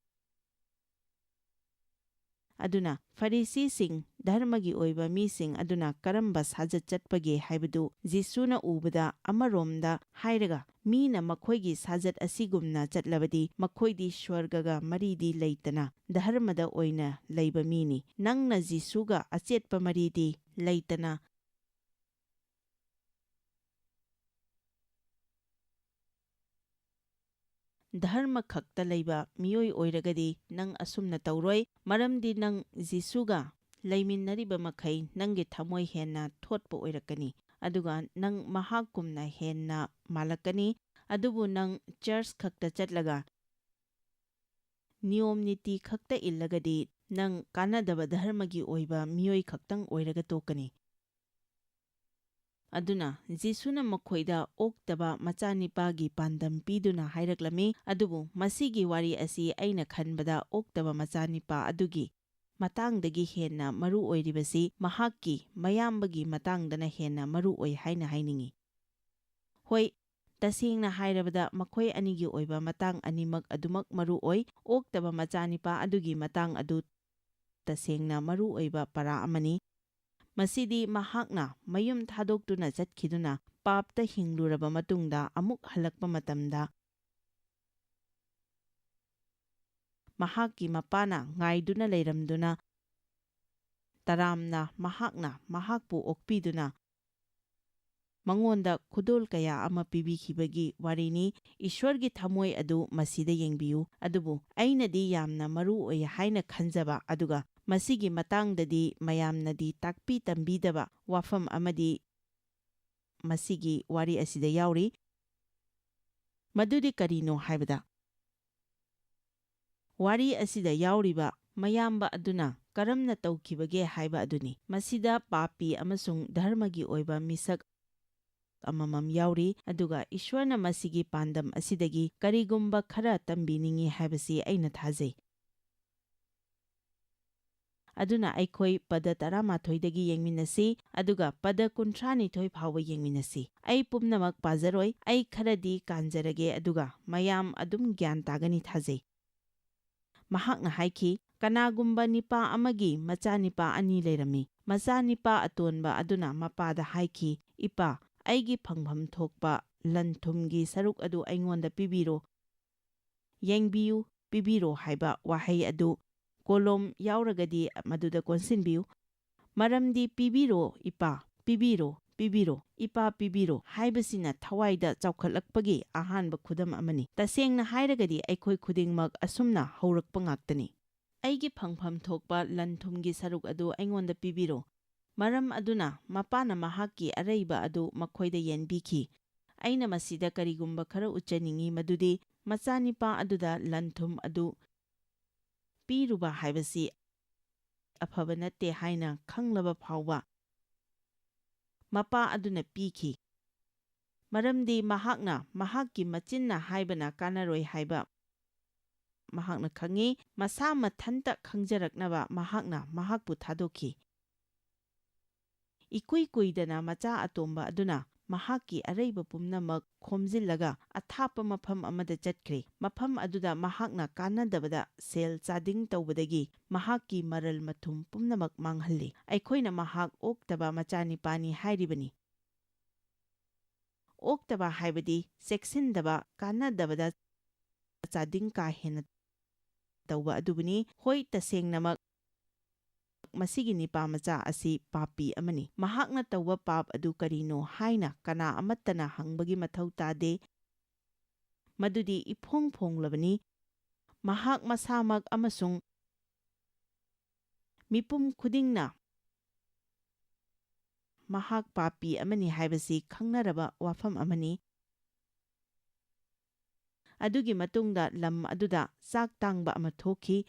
ꯑꯗꯨꯅ ꯐꯔꯤꯁꯤꯁꯤꯡ, ꯙꯔꯃꯒꯤ ꯑꯣꯏꯕ ꯃꯤꯁꯤꯡ ꯑꯗꯨꯅ ꯀꯔꯝꯕ ꯁꯥꯖꯠ ꯆꯠꯄꯒꯦ ꯍꯥꯏꯕꯗꯨ ꯖꯤꯁꯨꯅ ꯎꯕꯗ, ꯑꯃꯔꯣꯝꯗ ꯍꯥꯏꯔꯒ, ꯃꯤꯅ ꯃꯈꯣꯏꯒꯤ ꯁꯥꯖꯠ ꯑꯁꯤꯒꯨꯝꯅ ꯆꯠꯂꯕꯗꯤ ꯃꯈꯣꯏꯗꯤ ꯁ꯭ꯋꯔꯒꯒ ꯃꯔꯤꯗꯤ ꯂꯩꯇꯅ ꯙꯔꯃꯗ ꯑꯣꯏꯅ ꯂꯩꯕ ꯃꯤꯅꯤ꯫ ꯅꯪꯅ ꯖꯤꯁꯨꯒ ꯑꯆꯦꯠꯄ ꯃꯔꯤꯗꯤ ꯂꯩꯇꯅ ꯙꯔꯃ ꯈꯛꯇ ꯂꯩꯕ ꯃꯤꯑꯣꯏ ꯑꯣꯏꯔꯒꯗꯤ ꯅꯪ ꯑꯁꯨꯝꯅ ꯇꯧꯔꯣꯏ, ꯃꯔꯝꯗꯤ ꯅꯪ ꯖꯤꯁꯨꯒ ꯂꯩꯃꯤꯟꯅꯔꯤꯕ ꯃꯈꯩ ꯅꯪꯒꯤ ꯊꯃꯣꯏ ꯍꯦꯟꯅ ꯊꯣꯠꯄ ꯑꯣꯏꯔꯛꯀꯅꯤ, ꯑꯗꯨꯒ ꯅꯪ ꯃꯍꯥꯛꯀꯨꯝꯅ ꯍꯦꯟꯅ ꯃꯥꯜꯂꯛꯀꯅꯤ꯫ ꯑꯗꯨꯕꯨ ꯅꯪ ꯆꯔꯆ ꯈꯛꯇ ꯆꯠꯂꯒ ꯅꯤꯌꯣꯝ ꯅꯤꯇꯤ ꯈꯛꯇ ꯏꯜꯂꯒꯗꯤ ꯅꯪ ꯀꯥꯟꯅꯗꯕ ꯙꯔꯃꯒꯤ ꯑꯣꯏꯕ ꯃꯤꯑꯣꯏ ꯈꯛꯇꯪ ꯑꯣꯏꯔꯒ ꯇꯣꯛꯀꯅꯤ꯫ ꯑꯗꯨꯅ ꯖꯤꯁꯨꯅ ꯃꯈꯣꯏꯗ ꯑꯣꯛꯇꯕ ꯃꯆꯥꯅꯤꯄꯥꯒꯤ ꯄꯥꯟꯗꯝ ꯄꯤꯗꯨꯅ ꯍꯥꯏꯔꯛꯂꯝꯃꯤ, ꯑꯗꯨꯕꯨ ꯃꯁꯤꯒꯤ ꯋꯥꯔꯤ ꯑꯁꯤ ꯑꯩꯅ ꯈꯟꯕꯗ ꯑꯣꯛꯇꯕ ꯃꯆꯥꯅꯤꯄꯥ ꯑꯗꯨꯒꯤ ꯃꯇꯥꯡꯗꯒꯤ ꯍꯦꯟꯅ ꯃꯔꯨ ꯑꯣꯏꯔꯤꯕꯁꯤ ꯃꯍꯥꯛꯀꯤ ꯃꯌꯥꯝꯕꯒꯤ ꯃꯇꯥꯡꯗꯅ ꯍꯦꯟꯅ ꯃꯔꯨ ꯑꯣꯏ ꯍꯥꯏꯅ ꯍꯥꯏꯅꯤꯡꯏ꯫ ꯍꯣꯏ, ꯇꯁꯦꯡꯅ ꯍꯥꯏꯔꯕꯗ ꯃꯈꯣꯏ ꯑꯅꯤꯒꯤ ꯑꯣꯏꯕ ꯃꯇꯥꯡ ꯑꯅꯤꯃꯛ ꯑꯗꯨꯃꯛ ꯃꯔꯨ ꯑꯣꯏ꯫ ꯑꯣꯛꯇꯕ ꯃꯆꯥꯅꯤꯄꯥ ꯑꯗꯨꯒꯤ ꯃꯇꯥꯡ ꯑꯗꯨ ꯇꯁꯦꯡꯅ ꯃꯔꯨ ꯑꯣꯏꯕ ꯄꯔꯥ ꯑꯃꯅꯤ꯫ ꯃꯁꯤꯗꯤ ꯃꯍꯥꯛꯅ ꯃꯌꯨꯝ ꯊꯥꯗꯣꯛꯇꯨꯅ ꯆꯠꯈꯤꯗꯨꯅ ꯄꯥꯞꯇ ꯍꯤꯡꯂꯨꯔꯕ ꯃꯇꯨꯡꯗ ꯑꯃꯨꯛ ꯍꯜꯂꯛꯄ ꯃꯇꯝꯗ ꯃꯍꯥꯛꯀꯤ ꯃꯄꯥꯅ ꯉꯥꯏꯗꯨꯅ ꯂꯩꯔꯝꯗꯨꯅ, ꯇꯔꯥꯝꯅ ꯃꯍꯥꯛꯅ ꯃꯍꯥꯛꯄꯨ ꯑꯣꯛꯄꯤꯗꯨꯅ ꯃꯉꯣꯟꯗ ꯈꯨꯗꯣꯜ ꯀꯌꯥ ꯑꯃ ꯄꯤꯕꯤꯈꯤꯕꯒꯤ ꯋꯥꯔꯤꯅꯤ꯫ ꯏꯁ꯭ꯋꯔꯒꯤ ꯊꯃꯣꯏ ꯑꯗꯨ ꯃꯁꯤꯗ ꯌꯦꯡꯕꯤꯌꯨ꯫ ꯑꯗꯨꯕꯨ ꯑꯩꯅꯗꯤ ꯌꯥꯝꯅ ꯃꯔꯨ ꯑꯣꯏ ꯍꯥꯏꯅ ꯈꯟꯖꯕ, ꯑꯗꯨꯒ ꯃꯁꯤꯒꯤ ꯃꯇꯥꯡꯗꯗꯤ ꯃꯌꯥꯝꯅꯗꯤ ꯇꯥꯛꯄꯤ ꯇꯝꯕꯤꯗꯕ ꯋꯥꯐꯝ ꯑꯃꯗꯤ ꯃꯁꯤꯒꯤ ꯋꯥꯔꯤ ꯑꯁꯤꯗ ꯌꯥꯎꯔꯤ꯫ ꯃꯗꯨꯗꯤ ꯀꯔꯤꯅꯣ ꯍꯥꯏꯕꯗ, ꯋꯥꯔꯤ ꯑꯁꯤꯗ ꯌꯥꯎꯔꯤꯕ ꯃꯌꯥꯝꯕ ꯑꯗꯨꯅ ꯀꯔꯝꯅ ꯇꯧꯈꯤꯕꯒꯦ ꯍꯥꯏꯕ ꯑꯗꯨꯅꯤ꯫ ꯃꯁꯤꯗ ꯄꯥꯄꯤ ꯑꯃꯁꯨꯡ ꯙꯔꯃꯒꯤ ꯑꯣꯏꯕ ꯃꯤꯁꯛ ꯑꯃꯃꯝ ꯌꯥꯎꯔꯤ, ꯑꯗꯨꯒ ꯏꯁ꯭ꯋꯔꯅ ꯃꯁꯤꯒꯤ ꯄꯥꯟꯗꯝ ꯑꯁꯤꯗꯒꯤ ꯀꯔꯤꯒꯨꯝꯕ ꯈꯔ ꯇꯝꯕꯤꯅꯤꯡꯏ ꯍꯥꯏꯕꯁꯤ ꯑꯩꯅ ꯊꯥꯖꯩ꯫ ꯑꯗꯨꯅ ꯑꯩꯈꯣꯏ ꯄꯗ ꯇꯔꯥꯃꯥꯊꯣꯏꯗꯒꯤ ꯌꯦꯡꯃꯤꯟꯅꯁꯤ, ꯑꯗꯨꯒ ꯄꯗ ꯀꯨꯟꯊ꯭ꯔꯥꯅꯤꯊꯣꯏ ꯐꯥꯎꯕ ꯌꯦꯡꯃꯤꯟꯅꯁꯤ꯫ ꯑꯩ ꯄꯨꯝꯅꯃꯛ ꯄꯥꯖꯔꯣꯏ, ꯑꯩ ꯈꯔꯗꯤ ꯀꯥꯟꯖꯔꯒꯦ, ꯑꯗꯨꯒ ꯃꯌꯥꯝ ꯑꯗꯨꯝ ꯒ꯭ꯌꯥꯟ ꯇꯥꯒꯅꯤ ꯊꯥꯖꯩ꯫ ꯃꯍꯥꯛꯅ ꯍꯥꯏꯈꯤ, "ꯀꯅꯥꯒꯨꯝꯕ ꯅꯤꯄꯥ ꯑꯃꯒꯤ ꯃꯆꯥꯅꯤꯄꯥ ꯑꯅꯤ ꯂꯩꯔꯝꯃꯤ꯫ ꯃꯆꯥꯅꯤꯄꯥ ꯑꯇꯣꯟꯕ ꯑꯗꯨꯅ ꯃꯄꯥꯗ ꯍꯥꯏꯈꯤ, 'ꯏꯄꯥ, ꯑꯩꯒꯤ ꯐꯪꯐꯝ ꯊꯣꯛꯄ ꯂꯟ ꯊꯨꯝꯒꯤ ꯁꯔꯨꯛ ꯑꯗꯨ ꯑꯩꯉꯣꯟꯗ ꯄꯤꯕꯤꯔꯣ꯫ ꯌꯦꯡꯕꯤꯌꯨ, ꯄꯤꯕꯤꯔꯣ ꯍꯥꯏꯕ ꯋꯥꯍꯩ ꯑꯗꯨ ꯀꯣꯂꯣꯝ ꯌꯥꯎꯔꯒꯗꯤ ꯃꯗꯨꯗ ꯀꯣꯟꯁꯤꯟꯕꯤꯌꯨ꯫ ꯃꯔꯝꯗꯤ 'ꯄꯤꯕꯤꯔꯣ, ꯏꯄꯥ, ꯄꯤꯕꯤꯔꯣ, ꯄꯤꯕꯤꯔꯣ, ꯏꯄꯥ, ꯄꯤꯕꯤꯔꯣ' ꯍꯥꯏꯕꯁꯤꯅ ꯊꯋꯥꯏꯗ ꯆꯥꯎꯈꯠꯂꯛꯄꯒꯤ ꯑꯍꯥꯟꯕ ꯈꯨꯗꯝ ꯑꯃꯅꯤ꯫ ꯇꯁꯦꯡꯅ ꯍꯥꯏꯔꯒꯗꯤ ꯑꯩꯈꯣꯏ ꯈꯨꯗꯤꯡꯃꯛ ꯑꯁꯨꯝꯅ ꯍꯧꯔꯛꯄ ꯉꯥꯛꯇꯅꯤ꯫ "ꯑꯩꯒꯤ ꯐꯪꯐꯝ ꯊꯣꯛꯄ ꯂꯟ ꯊꯨꯝꯒꯤ ꯁꯔꯨꯛ ꯑꯗꯨ ꯑꯩꯉꯣꯟꯗ ꯄꯤꯕꯤꯔꯣ"꯫ ꯃꯔꯝ ꯑꯗꯨꯅ ꯃꯄꯥꯅ ꯃꯍꯥꯛꯀꯤ ꯑꯔꯩꯕ ꯑꯗꯨ ꯃꯈꯣꯏꯗ ꯌꯦꯟꯕꯤꯈꯤ꯫ ꯑꯩꯅ ꯃꯁꯤꯗ ꯀꯔꯤꯒꯨꯝꯕ ꯈꯔ ꯎꯠꯆꯅꯤꯡꯏ, ꯃꯗꯨꯗꯤ ꯃꯆꯥꯅꯤꯄꯥ ꯑꯗꯨꯗ ꯂꯟ ꯊꯨꯝ ꯑꯗꯨ ꯄꯤꯔꯨꯕ ꯍꯥꯏꯕꯁꯤ ꯑꯐꯕ ꯅꯠꯇꯦ ꯍꯥꯏꯅ ꯈꯪꯂꯕ ꯐꯥꯎꯕ ꯃꯄꯥ ꯑꯗꯨꯅ ꯄꯤꯈꯤ꯫ ꯃꯔꯝꯗꯤ ꯃꯍꯥꯛꯅ ꯃꯍꯥꯛꯀꯤ ꯃꯆꯤꯟꯅ ꯍꯥꯏꯕꯅ ꯀꯥꯟꯅꯔꯣꯏ ꯍꯥꯏꯕ ꯃꯍꯥꯛꯅ ꯈꯪꯏ꯫ ꯃꯁꯥ ꯃꯊꯟꯇ ꯈꯪꯖꯔꯛꯅꯕ ꯃꯍꯥꯛꯅ ꯃꯍꯥꯛꯄꯨ ꯊꯥꯗꯣꯛꯈꯤ꯫ ꯏꯀꯨꯏ ꯀꯨꯏꯗꯅ ꯃꯆꯥ ꯑꯇꯣꯝꯕ ꯑꯗꯨꯅ ꯃꯍꯥꯛꯀꯤ ꯑꯔꯩꯕ ꯄꯨꯝꯅꯃꯛ ꯈꯣꯝꯖꯤꯜꯂꯒ ꯑꯊꯥꯞꯄ ꯃꯐꯝ ꯑꯃꯗ ꯆꯠꯈ꯭ꯔꯦ꯫ ꯃꯐꯝ ꯑꯗꯨꯗ ꯃꯍꯥꯛꯅ ꯀꯥꯟꯅꯗꯕꯗ ꯁꯦꯜ ꯆꯥꯗꯤꯡ ꯇꯧꯕꯗꯒꯤ ꯃꯍꯥꯛꯀꯤ ꯃꯔꯜ ꯃꯊꯨꯝ ꯄꯨꯝꯅꯃꯛ ꯃꯥꯡꯍꯜꯂꯤ꯫ ꯑꯩꯈꯣꯏꯅ ꯃꯍꯥꯛ ꯑꯣꯛꯇꯕ ꯃꯆꯥꯅꯤꯄꯥꯅꯤ ꯍꯥꯏꯔꯤꯕꯅꯤ꯫ ꯑꯣꯛꯇꯕ ꯍꯥꯏꯕꯗꯤ ꯆꯦꯛꯁꯤꯟꯗꯕ, ꯀꯥꯟꯅꯗꯕꯗ ꯆꯥꯗꯤꯡ ꯀꯥ ꯍꯦꯟꯅ ꯇꯧꯕ ꯑꯗꯨꯕꯨꯅꯤ꯫ ꯍꯣꯏ, ꯇꯁꯦꯡꯅꯃꯛ ꯃꯁꯤꯒꯤ ꯅꯤꯄꯥ ꯃꯆꯥ ꯑꯁꯤ ꯄꯥꯄꯤ ꯑꯃꯅꯤ꯫ ꯃꯍꯥꯛꯅ ꯇꯧꯕ ꯄꯥꯞ ꯑꯗꯨ ꯀꯔꯤꯅꯣ ꯍꯥꯏꯅ ꯀꯅꯥ ꯑꯃꯠꯇꯅ ꯍꯪꯕꯒꯤ ꯃꯊꯧ ꯇꯥꯗꯦ꯫ ꯃꯗꯨꯗꯤ ꯏꯐꯣꯡ ꯐꯣꯡꯂꯕꯅꯤ꯫ ꯃꯍꯥꯛ ꯃꯁꯥꯃꯛ ꯑꯃꯁꯨꯡ ꯃꯤꯄꯨꯝ ꯈꯨꯗꯤꯡꯅ ꯃꯍꯥꯛ ꯄꯥꯄꯤ ꯑꯃꯅꯤ ꯍꯥꯏꯕꯁꯤ ꯈꯪꯅꯔꯕ ꯋꯥꯐꯝ ꯑꯃꯅꯤ꯫ ꯑꯗꯨꯒꯤ ꯃꯇꯨꯡꯗ ꯂꯝ ꯑꯗꯨꯗ ꯆꯥꯛ ꯇꯥꯡꯕ ꯑꯃ ꯊꯣꯛꯈꯤ꯫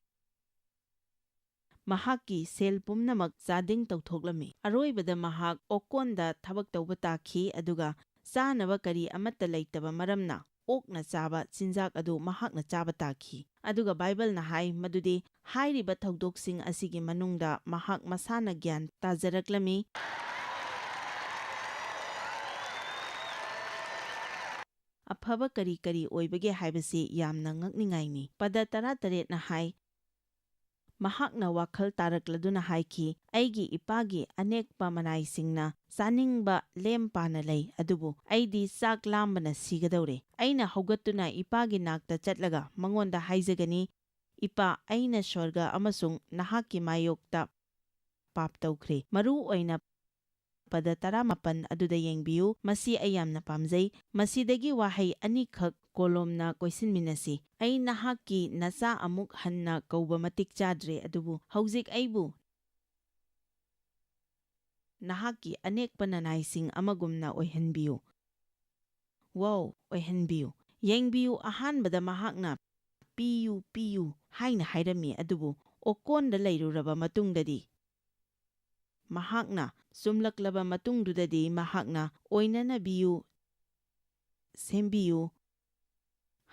ꯃꯍꯥꯛꯀꯤ ꯁꯦꯜ ꯄꯨꯝꯅꯃꯛ ꯆꯥꯗꯤꯡ ꯇꯧꯊꯣꯛꯂꯝꯃꯤ꯫ ꯑꯔꯣꯏꯕꯗ ꯃꯍꯥꯛ ꯑꯣꯀꯣꯟꯗ ꯊꯕꯛ ꯇꯧꯕ ꯇꯥꯈꯤ, ꯑꯗꯨꯒ ꯆꯥꯅꯕ ꯀꯔꯤ ꯑꯃꯠꯇ ꯂꯩꯇꯕ ꯃꯔꯝꯅ ꯑꯣꯛꯅ ꯆꯥꯕ ꯆꯤꯟꯖꯥꯛ ꯑꯗꯨ ꯃꯍꯥꯛꯅ ꯆꯥꯕ ꯇꯥꯈꯤ꯫ ꯑꯗꯨꯒ ꯕꯥꯏꯕꯜꯅ ꯍꯥꯏ ꯃꯗꯨꯗꯤ ꯍꯥꯏꯔꯤꯕ ꯊꯧꯗꯣꯛꯁꯤꯡ ꯑꯁꯤꯒꯤ ꯃꯅꯨꯡꯗ ꯃꯍꯥꯛ ꯃꯁꯥꯅ ꯒ꯭ꯌꯥꯟ ꯇꯥꯖꯔꯛꯂꯝꯃꯤ꯫ ꯑꯐꯕ ꯀꯔꯤ ꯀꯔꯤ ꯑꯣꯏꯕꯒꯦ ꯍꯥꯏꯕꯁꯤ ꯌꯥꯝꯅ ꯉꯛꯅꯤꯡꯉꯥꯏꯅꯤ꯫ ꯄꯗ ꯇꯔꯥꯇꯔꯦꯠꯅ ꯍꯥꯏ, ꯃꯍꯥꯛꯅ ꯋꯥꯈꯜ ꯇꯥꯔꯛꯂꯗꯨꯅ ꯍꯥꯏꯈꯤ, "ꯑꯩꯒꯤ ꯏꯄꯥꯒꯤ ꯑꯅꯦꯛꯄ ꯃꯅꯥꯏꯁꯤꯡꯅ ꯆꯥꯅꯤꯡꯕ ꯂꯦꯝ ꯄꯥꯅ ꯂꯩ, ꯑꯗꯨꯕꯨ ꯑꯩꯗꯤ ꯆꯥꯛ ꯂꯥꯝꯕꯅ ꯁꯤꯒꯗꯧꯔꯦ꯫ ꯑꯩꯅ ꯍꯧꯒꯠꯇꯨꯅ ꯏꯄꯥꯒꯤ ꯅꯥꯛꯇ ꯆꯠꯂꯒ ꯃꯉꯣꯟꯗ ꯍꯥꯏꯖꯒꯅꯤ, 'ꯏꯄꯥ, ꯑꯩꯅ ꯁ꯭ꯋꯔꯒ ꯑꯃꯁꯨꯡ ꯅꯍꯥꯛꯀꯤ ꯃꯥꯌꯣꯛꯇ ꯄꯥꯞ ꯇꯧꯈ꯭ꯔꯦ.'" ꯃꯔꯨ ꯑꯣꯏꯅ ꯄꯗ ꯇꯔꯥꯃꯥꯄꯟ ꯑꯗꯨꯗ ꯌꯦꯡꯕꯤꯌꯨ꯫ ꯃꯁꯤ ꯑꯩ ꯌꯥꯝꯅ ꯄꯥꯝꯖꯩ꯫ ꯃꯁꯤꯗꯒꯤ ꯋꯥꯍꯩ ꯑꯅꯤꯈꯛ ꯀꯣꯂꯣꯝꯅ ꯀꯣꯏꯁꯤꯟꯃꯤꯟꯅꯁꯤ꯫ "ꯑꯩ ꯅꯍꯥꯛꯀꯤ ꯅꯆꯥ ꯑꯃꯨꯛ ꯍꯟꯅ ꯀꯧꯕ ꯃꯇꯤꯛ ꯆꯥꯗ꯭ꯔꯦ, ꯑꯗꯨꯕꯨ ꯍꯧꯖꯤꯛ ꯑꯩꯕꯨ ꯅꯍꯥꯛꯀꯤ ꯑꯅꯦꯛꯄ ꯅꯅꯥꯏꯁꯤꯡ ꯑꯃꯒꯨꯝꯅ ꯑꯣꯏꯍꯟꯕꯤꯌꯨ꯫ ꯋꯥꯎ, ꯑꯣꯏꯍꯟꯕꯤꯌꯨ꯫ ꯌꯦꯡꯕꯤꯌꯨ, ꯑꯍꯥꯟꯕꯗ ꯃꯍꯥꯛꯅ 'ꯄꯤꯌꯨ, ꯄꯤꯌꯨ' ꯍꯥꯏꯅ ꯍꯥꯏꯔꯝꯃꯤ, ꯑꯗꯨꯕꯨ ꯑꯣꯀꯣꯟꯗ ꯂꯩꯔꯨꯔꯕ ꯃꯇꯨꯡꯗꯗꯤ ꯃꯍꯥꯛꯅ ꯆꯨꯝꯂꯛꯂꯕ ꯃꯇꯨꯡꯗꯨꯗꯗꯤ ꯃꯍꯥꯛꯅ "ꯑꯣꯏꯅꯅꯕꯤꯌꯨ, ꯁꯦꯝꯕꯤꯌꯨ"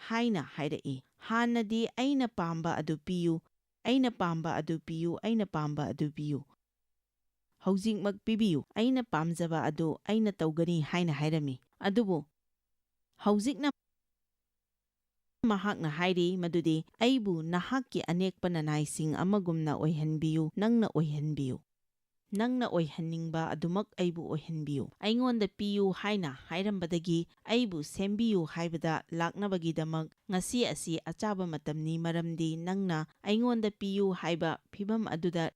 ꯍꯥꯏꯅ ꯍꯥꯏꯔꯛꯏ꯫ ꯍꯥꯟꯅꯗꯤ "ꯑꯩꯅ ꯄꯥꯝꯕ ꯑꯗꯨ ꯄꯤꯌꯨ, ꯑꯩꯅ ꯄꯥꯝꯕ ꯑꯗꯨ ꯄꯤꯌꯨ, ꯑꯩꯅ ꯄꯥꯝꯕ ꯑꯗꯨ ꯄꯤꯌꯨ, ꯍꯧꯖꯤꯛꯃꯛ ꯄꯤꯕꯤꯌꯨ, ꯑꯩꯅ ꯄꯥꯝꯖꯕ ꯑꯗꯨ ꯑꯩꯅ ꯇꯧꯒꯅꯤ" ꯍꯥꯏꯅ ꯍꯥꯏꯔꯝꯃꯤ꯫ ꯑꯗꯨꯕꯨ ꯍꯧꯖꯤꯛꯅ ꯃꯍꯥꯛꯅ ꯍꯥꯏꯔꯤ ꯃꯗꯨꯗꯤ, "ꯑꯩꯕꯨ ꯅꯍꯥꯛꯀꯤ ꯑꯅꯦꯛꯄ ꯅꯅꯥꯏꯁꯤꯡ ꯑꯃꯒꯨꯝꯅ ꯑꯣꯏꯍꯟꯕꯤꯌꯨ, ꯅꯪꯅ ꯑꯣꯏꯍꯟꯕꯤꯌꯨ꯫ ꯅꯪꯅ ꯑꯣꯏꯍꯟꯅꯤꯡꯕ ꯑꯗꯨꯃꯛ ꯑꯩꯕꯨ ꯑꯣꯏꯍꯟꯕꯤꯌꯨ꯫ ꯑꯩꯉꯣꯟꯗ ꯄꯤꯌꯨ ꯍꯥꯏꯅ ꯍꯥꯏꯔꯝꯕꯗꯒꯤ ꯑꯩꯕꯨ ꯁꯦꯝꯕꯤꯌꯨ ꯍꯥꯏꯕꯗ ꯂꯥꯛꯅꯕꯒꯤꯗꯃꯛ ꯉꯁꯤ ꯑꯁꯤ ꯑꯆꯥꯕ ꯃꯇꯝꯅꯤ, ꯃꯔꯝꯗꯤ ꯅꯪꯅ ꯑꯩꯉꯣꯟꯗ ꯄꯤꯌꯨ ꯍꯥꯏꯕ ꯐꯤꯚꯝ ꯑꯗꯨꯗ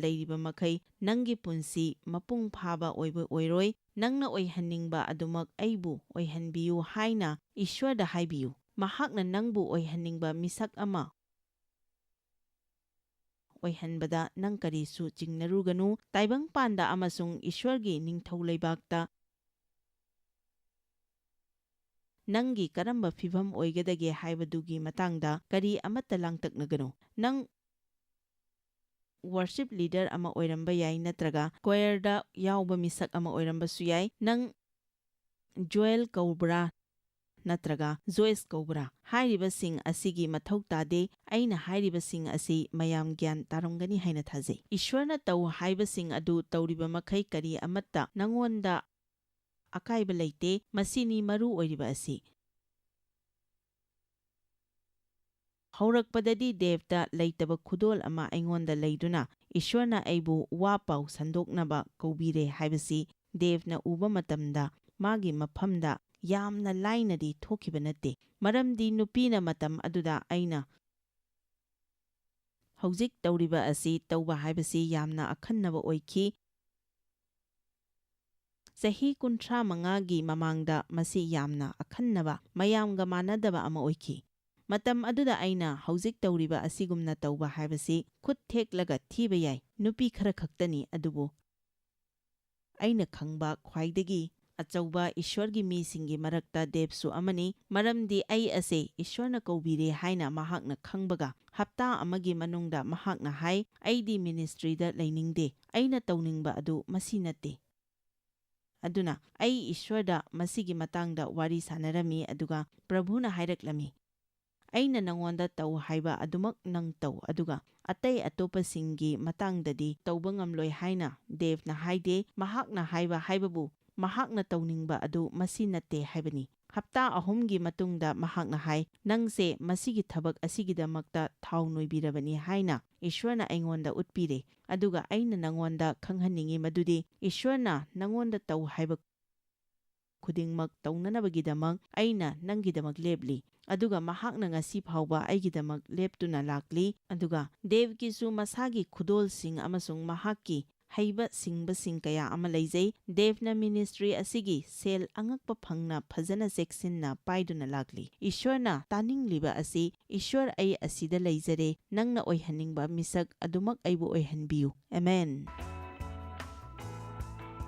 ꯂꯩꯔꯤꯕ ꯃꯈꯩ ꯅꯪꯒꯤ ꯄꯨꯟꯁꯤ ꯃꯄꯨꯡ ꯐꯥꯕ ꯑꯣꯏꯕ ꯑꯣꯏꯔꯣꯏ꯫ ꯅꯪꯅ ꯑꯣꯏꯍꯟꯅꯤꯡꯕ ꯑꯗꯨꯃꯛ ꯑꯩꯕꯨ ꯑꯣꯏꯍꯟꯕꯤꯌꯨ" ꯍꯥꯏꯅ ꯏꯁ꯭ꯋꯔꯗ ꯍꯥꯏꯕꯤꯌꯨ꯫ ꯃꯍꯥꯛꯅ ꯅꯪꯕꯨ ꯑꯣꯏꯍꯟꯅꯤꯡꯕ ꯃꯤꯁꯛ ꯑꯃ ꯑꯣꯏꯍꯟꯕꯗ ꯅꯪ ꯀꯔꯤꯁꯨ ꯆꯤꯡꯅꯔꯨꯒꯅꯨ꯫ ꯇꯥꯏꯕꯪꯄꯥꯟꯗ ꯑꯃꯁꯨꯡ ꯏꯁ꯭ꯋꯔꯒꯤ ꯅꯤꯡꯊꯧ ꯂꯩꯕꯥꯛꯇ ꯅꯪꯒꯤ ꯀꯔꯝꯕ ꯐꯤꯚꯝ ꯑꯣꯏꯒꯗꯒꯦ ꯍꯥꯏꯕꯗꯨꯒꯤ ꯃꯇꯥꯡꯗ ꯀꯔꯤ ꯑꯃꯠꯇ ꯂꯥꯡꯇꯛꯅꯒꯅꯨ꯫ ꯅꯪ ꯋꯔꯁꯤꯞ ꯂꯤꯗꯔ ꯑꯃ ꯑꯣꯏꯔꯝꯕ ꯌꯥꯏ, ꯅꯠꯇ꯭ꯔꯒ ꯀ꯭ꯋꯥꯌꯔꯗ ꯌꯥꯎꯕ ꯃꯤꯁꯛ ꯑꯃ ꯑꯣꯏꯔꯝꯕꯁꯨ ꯌꯥꯏ꯫ ꯅꯪ ꯖꯣꯌꯦꯜ ꯀꯧꯕ꯭ꯔꯥ? ꯅꯠꯇ꯭ꯔꯒ ꯖꯣꯏꯁ ꯀꯧꯕ꯭ꯔꯥ? ꯍꯥꯏꯔꯤꯕꯁꯤꯡ ꯑꯁꯤꯒꯤ ꯃꯊꯧ ꯇꯥꯗꯦ꯫ ꯑꯩꯅ ꯍꯥꯏꯔꯤꯕꯁꯤꯡ ꯑꯁꯤ ꯃꯌꯥꯝ ꯒ꯭ꯌꯥꯟ ꯇꯥꯔꯝꯒꯅꯤ ꯍꯥꯏꯅ ꯊꯥꯖꯩ꯫ ꯏꯁ꯭ꯋꯔꯅ ꯇꯧ ꯍꯥꯏꯕꯁꯤꯡ ꯑꯗꯨ ꯇꯧꯔꯤꯕ ꯃꯈꯩ ꯀꯔꯤ ꯑꯃꯠꯇ ꯅꯉꯣꯟꯗ ꯑꯀꯥꯏꯕ ꯂꯩꯇꯦ꯫ ꯃꯁꯤꯅꯤ ꯃꯔꯨ ꯑꯣꯏꯔꯤꯕ ꯑꯁꯤ꯫ ꯍꯧꯔꯛꯄꯗꯗꯤ ꯗꯦꯕꯇ ꯂꯩꯇꯕ ꯈꯨꯗꯣꯜ ꯑꯃ ꯑꯩꯉꯣꯟꯗ ꯂꯩꯗꯨꯅ ꯏꯁ꯭ꯋꯔꯅ ꯑꯩꯕꯨ ꯋꯥ ꯄꯥꯎ ꯁꯟꯗꯣꯛꯅꯕ ꯀꯧꯕꯤꯔꯦ ꯍꯥꯏꯕꯁꯤ ꯗꯦꯕꯅ ꯎꯕ ꯃꯇꯝꯗ ꯃꯥꯒꯤ ꯃꯐꯝꯗ ꯌꯥꯝꯅ ꯂꯥꯏꯅꯗꯤ ꯊꯣꯛꯈꯤꯕ ꯅꯠꯇꯦ꯫ ꯃꯔꯝꯗꯤ ꯅꯨꯄꯤꯅ ꯃꯇꯝ ꯑꯗꯨꯗ ꯑꯩꯅ ꯍꯧꯖꯤꯛ ꯇꯧꯔꯤꯕ ꯑꯁꯤ ꯇꯧꯕ ꯍꯥꯏꯕꯁꯤ ꯌꯥꯝꯅ ꯑꯈꯟꯅꯕ ꯑꯣꯏꯈꯤ꯫ ꯆꯍꯤ ꯀꯨꯟꯊ꯭ꯔꯥ ꯃꯉꯥꯒꯤ ꯃꯃꯥꯡꯗ ꯃꯁꯤ ꯌꯥꯝꯅ ꯑꯈꯟꯅꯕ, ꯃꯌꯥꯝꯒ ꯃꯥꯟꯅꯗꯕ ꯑꯃ ꯑꯣꯏꯈꯤ꯫ ꯃꯇꯝ ꯑꯗꯨꯗ ꯑꯩꯅ ꯍꯧꯖꯤꯛ ꯇꯧꯔꯤꯕ ꯑꯁꯤꯒꯨꯝꯅ ꯇꯧꯕ ꯍꯥꯏꯕꯁꯤ ꯈꯨꯠ ꯊꯦꯛꯂꯒ ꯊꯤꯕ ꯌꯥꯏ, ꯅꯨꯄꯤ ꯈꯔ ꯈꯛꯇꯅꯤ꯫ ꯑꯗꯨꯕꯨ ꯑꯩꯅ ꯈꯪꯕ ꯈ꯭ꯋꯥꯏꯗꯒꯤ ꯑꯆꯧꯕ ꯏꯁ꯭ꯋꯔꯒꯤ ꯃꯤꯁꯤꯡꯒꯤ ꯃꯔꯛꯇ ꯗꯦꯕꯁꯨ ꯑꯃꯅꯤ, ꯃꯔꯝꯗꯤ ꯑꯩ ꯑꯁꯦ ꯏꯁ꯭ꯋꯔꯅ ꯀꯧꯕꯤꯔꯦ ꯍꯥꯏꯅ ꯃꯍꯥꯛꯅ ꯈꯪꯕꯒ ꯍꯞꯇꯥ ꯑꯃꯒꯤ ꯃꯅꯨꯡꯗ ꯃꯍꯥꯛꯅ ꯍꯥꯏ, "ꯑꯩꯗꯤ ꯃꯤꯅꯤꯁꯇ꯭ꯔꯤꯗ ꯂꯩꯅꯤꯡꯗꯦ, ꯑꯩꯅ ꯇꯧꯅꯤꯡꯕ ꯑꯗꯨ ꯃꯁꯤ ꯅꯠꯇꯦ"꯫ ꯑꯗꯨꯅ ꯑꯩ ꯏꯁ꯭ꯋꯔꯗ ꯃꯁꯤꯒꯤ ꯃꯇꯥꯡꯗ ꯋꯥꯔꯤ ꯁꯥꯟꯅꯔꯝꯃꯤ, ꯑꯗꯨꯒ ꯄ꯭ꯔꯚꯨꯅ ꯍꯥꯏꯔꯛꯂꯝꯃꯤ, "ꯑꯩꯅ ꯅꯉꯣꯟꯗ ꯇꯧ ꯍꯥꯏꯕ ꯑꯗꯨꯃꯛ ꯅꯪ ꯇꯧ, ꯑꯗꯨꯒ ꯑꯇꯩ ꯑꯇꯣꯞꯄꯁꯤꯡꯒꯤ ꯃꯇꯥꯡꯗꯗꯤ ꯇꯧꯕ ꯉꯝꯂꯣꯏ" ꯍꯥꯏꯅ ꯗꯦꯕꯅ ꯍꯥꯏꯗꯦ꯫ ꯃꯍꯥꯛꯅ ꯍꯥꯏꯕ ꯍꯥꯏꯕꯕꯨ ꯃꯍꯥꯛꯅ ꯇꯧꯅꯤꯡꯕ ꯑꯗꯨ ꯃꯁꯤ ꯅꯠꯇꯦ ꯍꯥꯏꯕꯅꯤ꯫ ꯍꯞꯇꯥ ꯑꯍꯨꯝꯒꯤ ꯃꯇꯨꯡꯗ ꯃꯍꯥꯛꯅ ꯍꯥꯏ, "ꯅꯪꯁꯦ ꯃꯁꯤꯒꯤ ꯊꯕꯛ ꯑꯁꯤꯒꯤꯗꯃꯛꯇ ꯊꯥꯎ ꯅꯣꯏꯕꯤꯔꯕꯅꯤ ꯍꯥꯏꯅ ꯏꯁ꯭ꯋꯔꯅ ꯑꯩꯉꯣꯟꯗ ꯎꯠꯄꯤꯔꯦ꯫ ꯑꯗꯨꯒ ꯑꯩꯅ ꯅꯉꯣꯟꯗ ꯈꯪꯍꯟꯅꯤꯡꯉꯤ ꯃꯗꯨꯗꯤ ꯏꯁ꯭ꯋꯔꯅ ꯅꯉꯣꯟꯗ ꯇꯧ ꯍꯥꯏꯕ ꯈꯨꯗꯤꯡꯃꯛ ꯇꯧꯅꯅꯕꯒꯤꯗꯃꯛ ꯑꯩꯅ ꯅꯪꯒꯤꯗꯃꯛ ꯂꯦꯞꯂꯤ꯫ ꯑꯗꯨꯒ ꯃꯍꯥꯛꯅ ꯉꯁꯤ ꯐꯥꯎꯕ ꯑꯩꯒꯤꯗꯃꯛ ꯂꯦꯞꯇꯨꯅ ꯂꯥꯛꯂꯤ"꯫ ꯑꯗꯨꯒ ꯗꯦꯕꯀꯤꯁꯨ ꯃꯁꯥꯒꯤ ꯈꯨꯗꯣꯜꯁꯤꯡ ꯑꯃꯁꯨꯡ ꯃꯍꯥꯛꯀꯤ ꯍꯩꯕ ꯁꯤꯡꯕꯁꯤꯡ ꯀꯌꯥ ꯑꯃ ꯂꯩꯖꯩ꯫ ꯗꯦꯕꯅ ꯃꯤꯅꯤꯁꯇ꯭ꯔꯤ ꯑꯁꯤꯒꯤ ꯁꯦꯜ ꯑꯉꯛꯄ ꯐꯪꯅ ꯐꯖꯅ ꯆꯦꯛꯁꯤꯟꯅ ꯄꯥꯏꯗꯨꯅ ꯂꯥꯛꯂꯤ꯫ ꯏꯁ꯭ꯋꯔꯅ ꯇꯥꯅꯤꯡꯂꯤꯕ ꯑꯁꯤ, "ꯏꯁ꯭ꯋꯔ, ꯑꯩ ꯑꯁꯤꯗ ꯂꯩꯖꯔꯦ, ꯅꯪꯅ ꯑꯣꯏꯍꯟꯅꯤꯡꯕ ꯃꯤꯁꯛ ꯑꯗꯨꯃꯛ ꯑꯩꯕꯨ ꯑꯣꯏꯍꯟꯕꯤꯌꯨ꯫ ꯑꯃꯦꯟ"꯫